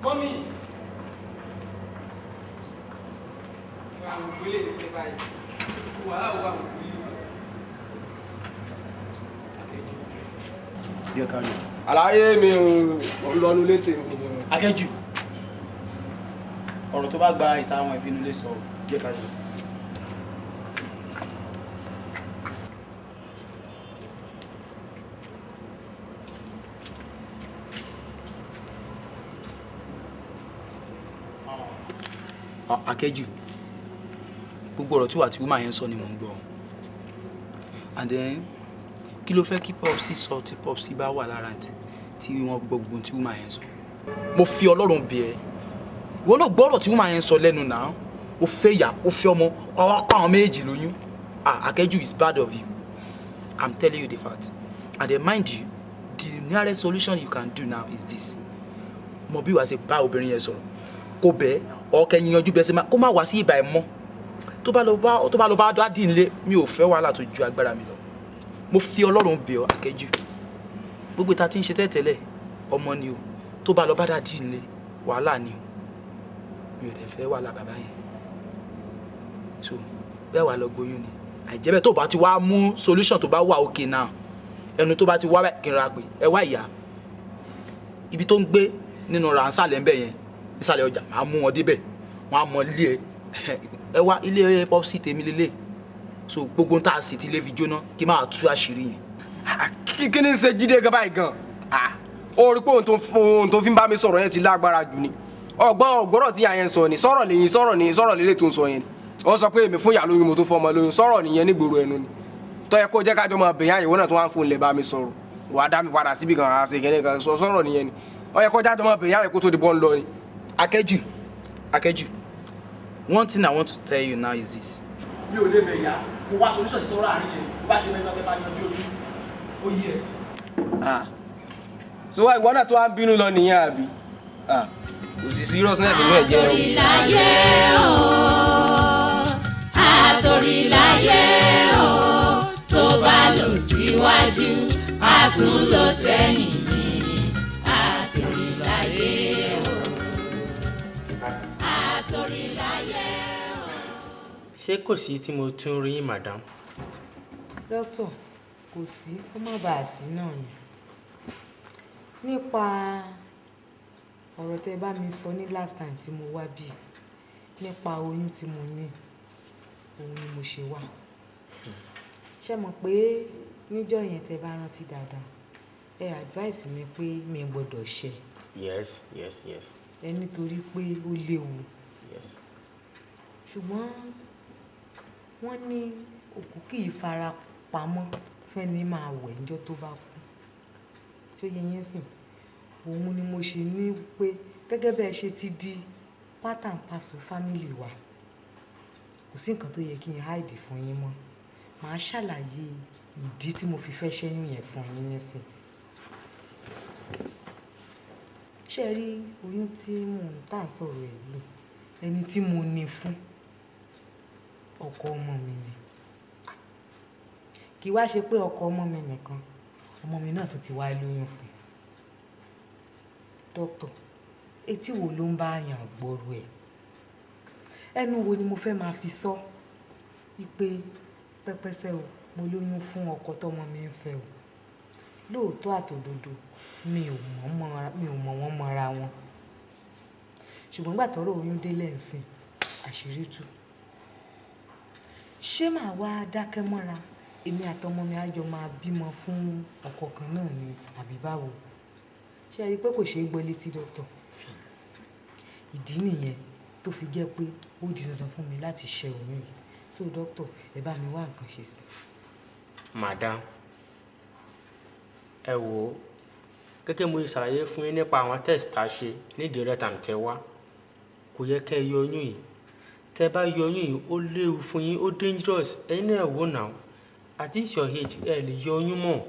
Mummy. Wà á wò lè ṣe báyìí. Wàhálà wà wò lè. Díẹ̀ kárí. Àlàyé mi ò lọ́nu létí mi. Akẹ́jù, ọ̀rọ̀ tó bá gba ìta àwọn ìfinulé sọ, jẹ́ ká jù. Akẹ́jù, gbogbo ọ̀rọ̀ tí wà tí woman yẹn sọ ni mò ń gbọ́. And then, kí ló fẹ́ kí Popsi sọ tí Popsi bá wà lára tí wọ́n gbọ́ gbogbo tí woman yẹn sọ? Mo fi Ọlọ́run bẹ̀ ẹ́, ìwọ náà gbọ́ ọ̀rọ̀ tí woman yẹn sọ lẹ́nu náà. Ó fẹ́ ìyá, ó fẹ́ ọmọ, ọwọ́ pa àwọn méjì lóyún. Ah, Akẹ́jù, is bad of you. I'm telling you the fact. And then, mind you, the nearest solution you can do now is this: mọ bí wàá ṣe bá obìnrin yẹn sọ̀rọ̀, kó bẹ́ẹ̀ ọ̀kẹ́ yanjú bẹ́ẹ̀ ṣe má kó má wá sí ìbà ẹ̀ mọ́. Tó bá lọ bá daddy nílé, mi ò fẹ́ wàhálà tó ju agbára mi lọ. Mo fi Ọlọ́run bẹ̀ ọ́, Akẹ́jù. Gbogbo ìta tí ń ṣe tẹ́tẹ́lẹ̀, ọmọ ni o. Tó bá lọ bá daddy nílé, wàhálà ni o. Mi ò dẹ̀ fẹ́ wàhálà bàbá yẹn. So bẹ́ẹ̀ wà lọ gbóyún ni. Àìjẹ́ bẹ́ẹ̀, tó bá ti wá mú solution tó bá wà okay now, ẹnu tó bá ti wá kí n ra pé ẹ wá ìyá ibi tó ń gbé nínú ránṣálẹ̀ ń bẹ̀ yẹn nísàlẹ̀ ọjà, máa mú wọn débẹ̀, wọn á mọ ilé ẹ. Ẹ wá ilé Popsi tèmi lélẹ̀. So gbogbo ń tà sí ti lè fi jóná, kí máa tú àṣírí yẹn. Kí ni ṣe Jídé gan báyìí gan? Ó rí pé ohun tó fi ń bá mi sọ̀rọ̀ yẹn ti lágbára jù ni. Ọgbọ́n ọgbọ́rọ̀ tí ìyá yẹn sọ ni sọ̀rọ̀ lẹ́yìn sọ̀rọ̀ ni sọ̀rọ̀ lélẹ̀ tó ń sọ yẹn ni. Ó sọ pé èmi fún ìyá lóyún, mo tó fún ọmọ lóyún. Sọ̀rọ̀ nìyẹn nígboro ẹnu ni tó yẹ kó jẹ́ kájọ máa bẹ̀yà. Ìwọ náà tó wá ń fún ilẹ̀ bá mi sọ̀rọ̀, wàá dá mi padà síbi kan àṣẹ kẹ́lẹ́ kan sọ. Sọ̀rọ̀ nìyẹn ni ó yẹ kó jájọ máa bẹ̀yà yẹ kó tó di bọ́ ń lọ ni. Akẹ́jù, Akẹ́jù, one thing I want to tell you now is this. Mi ò lè bẹ̀yà mo wá solution sọ̀rọ̀ àárín yẹn. Bó bá ṣe mẹ́fà fẹ́ bá yanjú ojú ó yẹ. So wá ìwọ náà tó wá ń bínú lọ nìyẹn àbí? Kò sí seriousness nínú ẹ̀ jẹ́ o. Àtòríláyé o, àtòríláyé o, tó bá lọ síwájú, a tún lọ sẹ́yìn ní. Àtòríláyé o, àtòríláyé o. Ṣé kò sí tí mo tún rí yín, madam? Dókítà, kò sí, kó má bàa sí náà ni. Nípa ọ̀rọ̀ tẹ́ bá mi sọ ní last time tí mo wá bí, nípa oyún tí mo ní, òun ni mo ṣe wá. Ṣé mọ̀ pé níjọ́ yẹn, tẹ́ bá rántí dáadáa, ẹ advice mi pé mi gbọ́dọ̀ ṣe. Yes. Ẹ nítorí pé ó léwu. Ṣùgbọ́n wọ́n ní òkú kì í fara pamọ́ fẹ́ni máa wẹ̀ níjọ́ tó bá kú. Ṣé ó yé yín sìn? Òun ni mo ṣe ní pé gẹ́gẹ́ bẹ́ẹ̀ ṣe ti di part and parcel family wa, kò sí nǹkan tó yẹ kí n hide fún yín mọ́. Màá ṣàlàyé ìdí tí mo fi fẹ́ ṣẹ́yún yẹn fún yín nísìn. Ṣé ẹ rí oyún tí mò ń tà sọ̀rọ̀ ẹ̀ yìí, ẹni tí mo ní fún, ọkọ ọmọ mi ni. Kì í wá ṣe pé ọkọ ọmọ mi nìkan, ọmọ mi náà tún ti wá lóyún fún un. Dókítà, etí wo ló ń bá yàn gbọ́rú ẹ̀? Ẹnu wo ni mo fẹ́ máa fi sọ wípé pẹ́pẹ́sẹ́ o, mo lóyún fún ọkọ tọ́mọ mi ń fẹ́ o. Lóòótọ́ àtòdodo mi ò mọ̀ wọ́n mọ́ra wọn. Ṣùgbọ́n nígbà tọ́rọ̀ oyún délẹ̀ ń sìn, àṣírí tú. Ṣé màá wá dákẹ́ mọ́ra? Èmi àtọmọ mi á jọ máa bímọ fún ọkọ kan náà ni àbí báwo? Ṣé ẹ rí i pé kò ṣeé gbọ́ létí dókítà? Ìdí nìyẹn tó fi jẹ́ pé ó di dandan fún mi láti ṣe oyún yìí. So dókítà, ẹ bá mi wá nǹkan ṣe sí. Madam, ẹ wò ó, gẹ́gẹ́ mo ṣe ṣàlàyé fún yín nípa àwọn test tá a ṣe nídìí rẹ̀ tàǹtẹ̀ wá, kò yẹ kẹ́ ẹ yọ oyún yìí. Tẹ́ bá yọ oyún yìí, ó léwu fún yín, ó dangerous. Ẹ̀yin náà wò náà, at this your age, ẹ lè yọ oyún mọ́.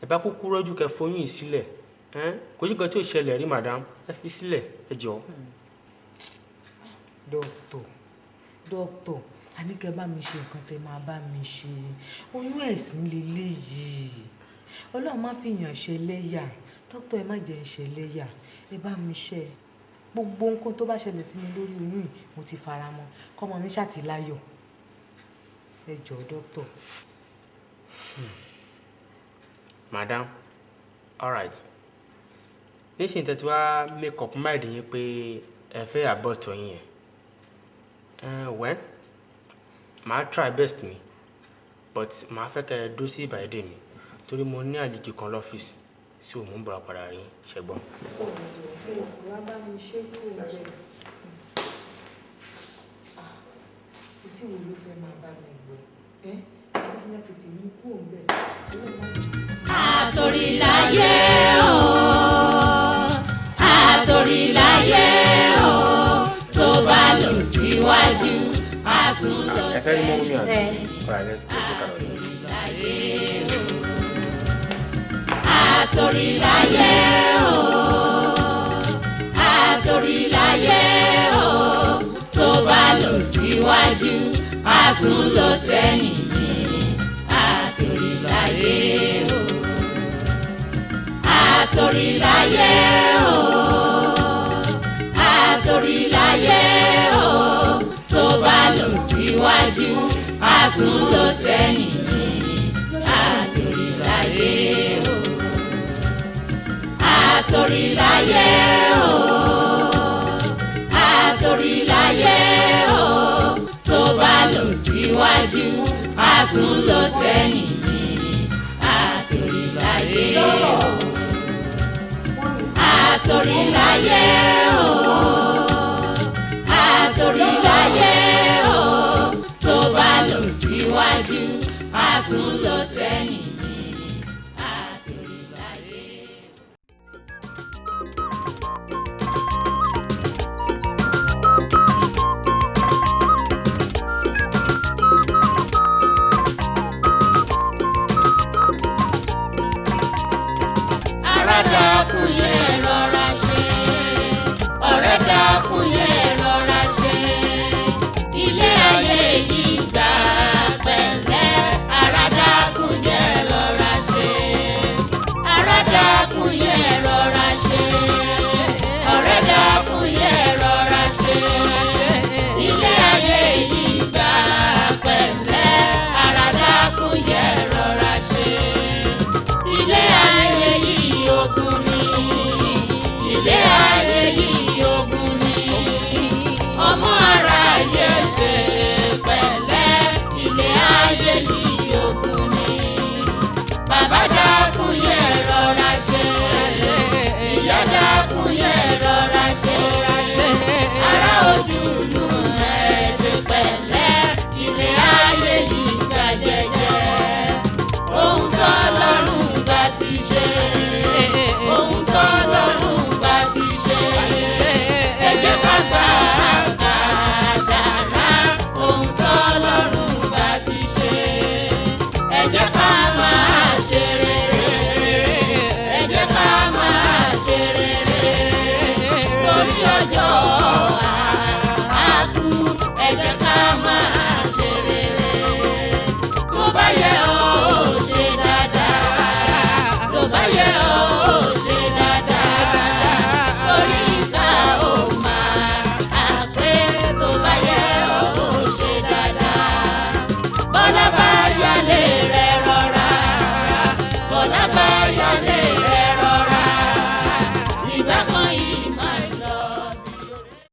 Ẹ bá kúkú rọ́jú kẹ́ foyún yìí sílẹ̀. Kò sí nǹkan tí ò ṣẹlẹ̀ rí, madam, ẹ fi sílẹ̀, ẹ jọ̀ọ́. Dókítà, a ní kẹ́ bá mi ṣe nǹkan tẹ́ máa bá mi ṣe. Oyún ẹ̀sín leléyìí. Ọlọ́run má fi yàn ṣe lẹ́yà. Dókítà, ẹ má jẹ́ ń ṣe lẹ́yà. Ẹ bá mi ṣe. Gbogbo nǹkan tó bá ṣẹlẹ̀ sí mi lórí oyún yìí, mo ti fara mọ́. Kọ́mọ mi ṣàtìláyọ̀. Ẹ jọ̀ọ́ dókítà. Madam, all right. Nísìnyí tẹ́ ti wá make up mind yín pé ẹ fẹ́ abort oyún yẹn. Well, màá try best mi, but màá fẹ́ kẹ́ ẹ dúró sí ìbàdí mi torí mo ní àlejò kan lọ́fíìsì tí ò mú bọ̀rọ̀ padà rí ṣẹ́gbọ́n. Ọ̀rọ̀ tí wàá bá mi ṣe kúrò bẹ́ẹ̀. Etí wo ló fẹ́ máa bá mi gbọ́? Ẹ́ ẹ́ láti tètè mú kúrò bẹ́ẹ̀. Àtòríláyé o, àtòríláyé o, tó bá lọ síwájú, a tún lọ Ẹ fẹ́ rí mọ́ mi àbí? sẹ́yìn. All right, let's go take a seat. Àtòríláyé o, àtòríláyé o, tó bá lọ síwájú, a tún lọ sẹ́yìn ní àtòríláyé o. Àtòríláyé o, àtòríláyé o, tó bá lọ síwájú, a tún lọ sẹ́yìn ní àtòríláyé o. Àtòríláyé o, àtòríláyé o, tó bá lọ síwájú, a tún lọ sẹ́yìn ní àtòríláyé o. Àtòríláyé o, àtòríláyé o, tó bá lọ síwájú, a tún lọ sẹ́yìn ní àtòríláyé. Ará dákun yẹ rọra ṣe, ọ̀rẹ́ dákun yẹ rọra ṣe, ilé ayé yìí gbà pẹ̀lẹ́. Ará dákun yẹ rọra ṣe, ará dákun yẹ rọra ṣe, ọ̀rẹ́ dákun yẹ rọra ṣe, ilé ayé yìí gbà pẹ̀lẹ́. Ará dákun yẹ rọra ṣe, ilé ayé yìí ogun ni, ilé ayé yìí ogun ni, ọmọ ara yẹ ṣe pẹ̀lẹ́. Ilé ayé yìí ogun ni, bàbá dákun yẹ rọra ṣe, ìyá dákun yẹ rọra ṣe, ará ojúlù ẹ ṣe pẹ̀lẹ́. Ilé ayé yìí gbà jẹ́jẹ́, ohun tó lọ́rùn bá ti ṣe, ohun tó lọ́rùn bá ti ṣe, ẹ jẹ́ ká gbà á kádàrá. Ohun tó lọ́rùn bá ti ṣe, ẹ jẹ́ ká máa ṣe rere, ẹ jẹ́ ká máa ṣe rere, torí ọjọ́ àkú, ẹ jẹ́ ká.